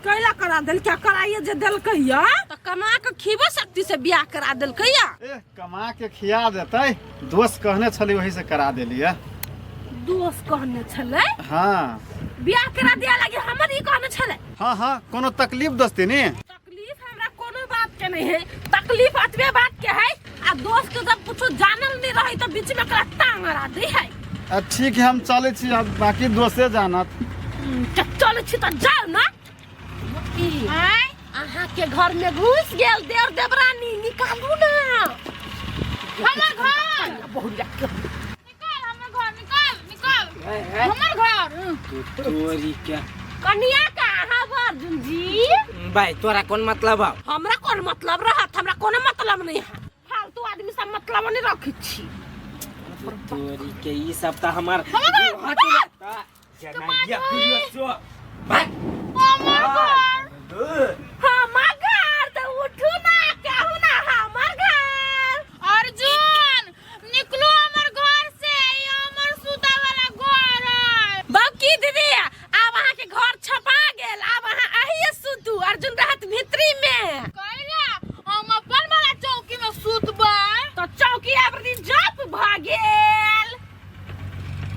कैला करा देल क्या कराइए जे देलकै या त कमा के खीबो शक्ति से बियाह करा देलकै या ए कमा के खिया देतै दोस्त कहने छली वही से करा देलिया दोस्त कहने छलै हाँ बियाह करा दिया लागी हमर ई कहने छलै हाँ हाँ कोनो तकलीफ दोस्ती ने तकलीफ हमरा कोनो बात के नहीं है तकलीफ अतबे बात के है आ दोस्त के जब कुछो जानल नहीं रही तो बीच में एकरा टांग अड़ा दी है आ ठीक है हम चलै छी अब बाकी दोस्ते जानत त चलै छी तऽ जाउ ना आय अहाँ के घर में घुस गेल देर देवरानी निकालू ना हमर घर बहुत निकाल हमर घर निकाल निकाल हमर घर तोरी के कनिया का अहाँ अर्जुन जी भाई तोरा कोन मतलब हौ हमरा कोन मतलब रहत हमरा कोनो मतलब नहीं है फालतू आदमी सब मतलब नहीं रखै छी तोरी के ई सब त हमर हमर घर हमर घर तऽ उठू ना कहू ना हमर घर अर्जुन निकलू हमर घर से ई हमर सुता वाला घर है बाकी दीदी आब अहाँ के घर छपा गेल आब अहाँ अहिए सुतू अर्जुन रहत भीतरी में कैला हम अपन वाला चौकी में सुतबै तऽ चौकी आब रिजर्व भऽ गेल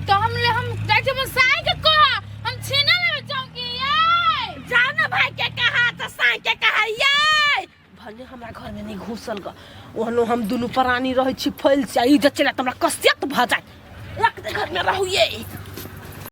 तो हम ले हम जाइ छी हमर साई के कह हम छीना लेबै चौकी यै जाओ ना भाई के कहा तऽ साई के कहा यै भने हमरा घर में नहीं घुसल ग ओहनो हम दुनू प्राणी रहै छी फैल छी आ ई जे चला तऽ हमरा कसियत भऽ जाय एक घर में रहू ये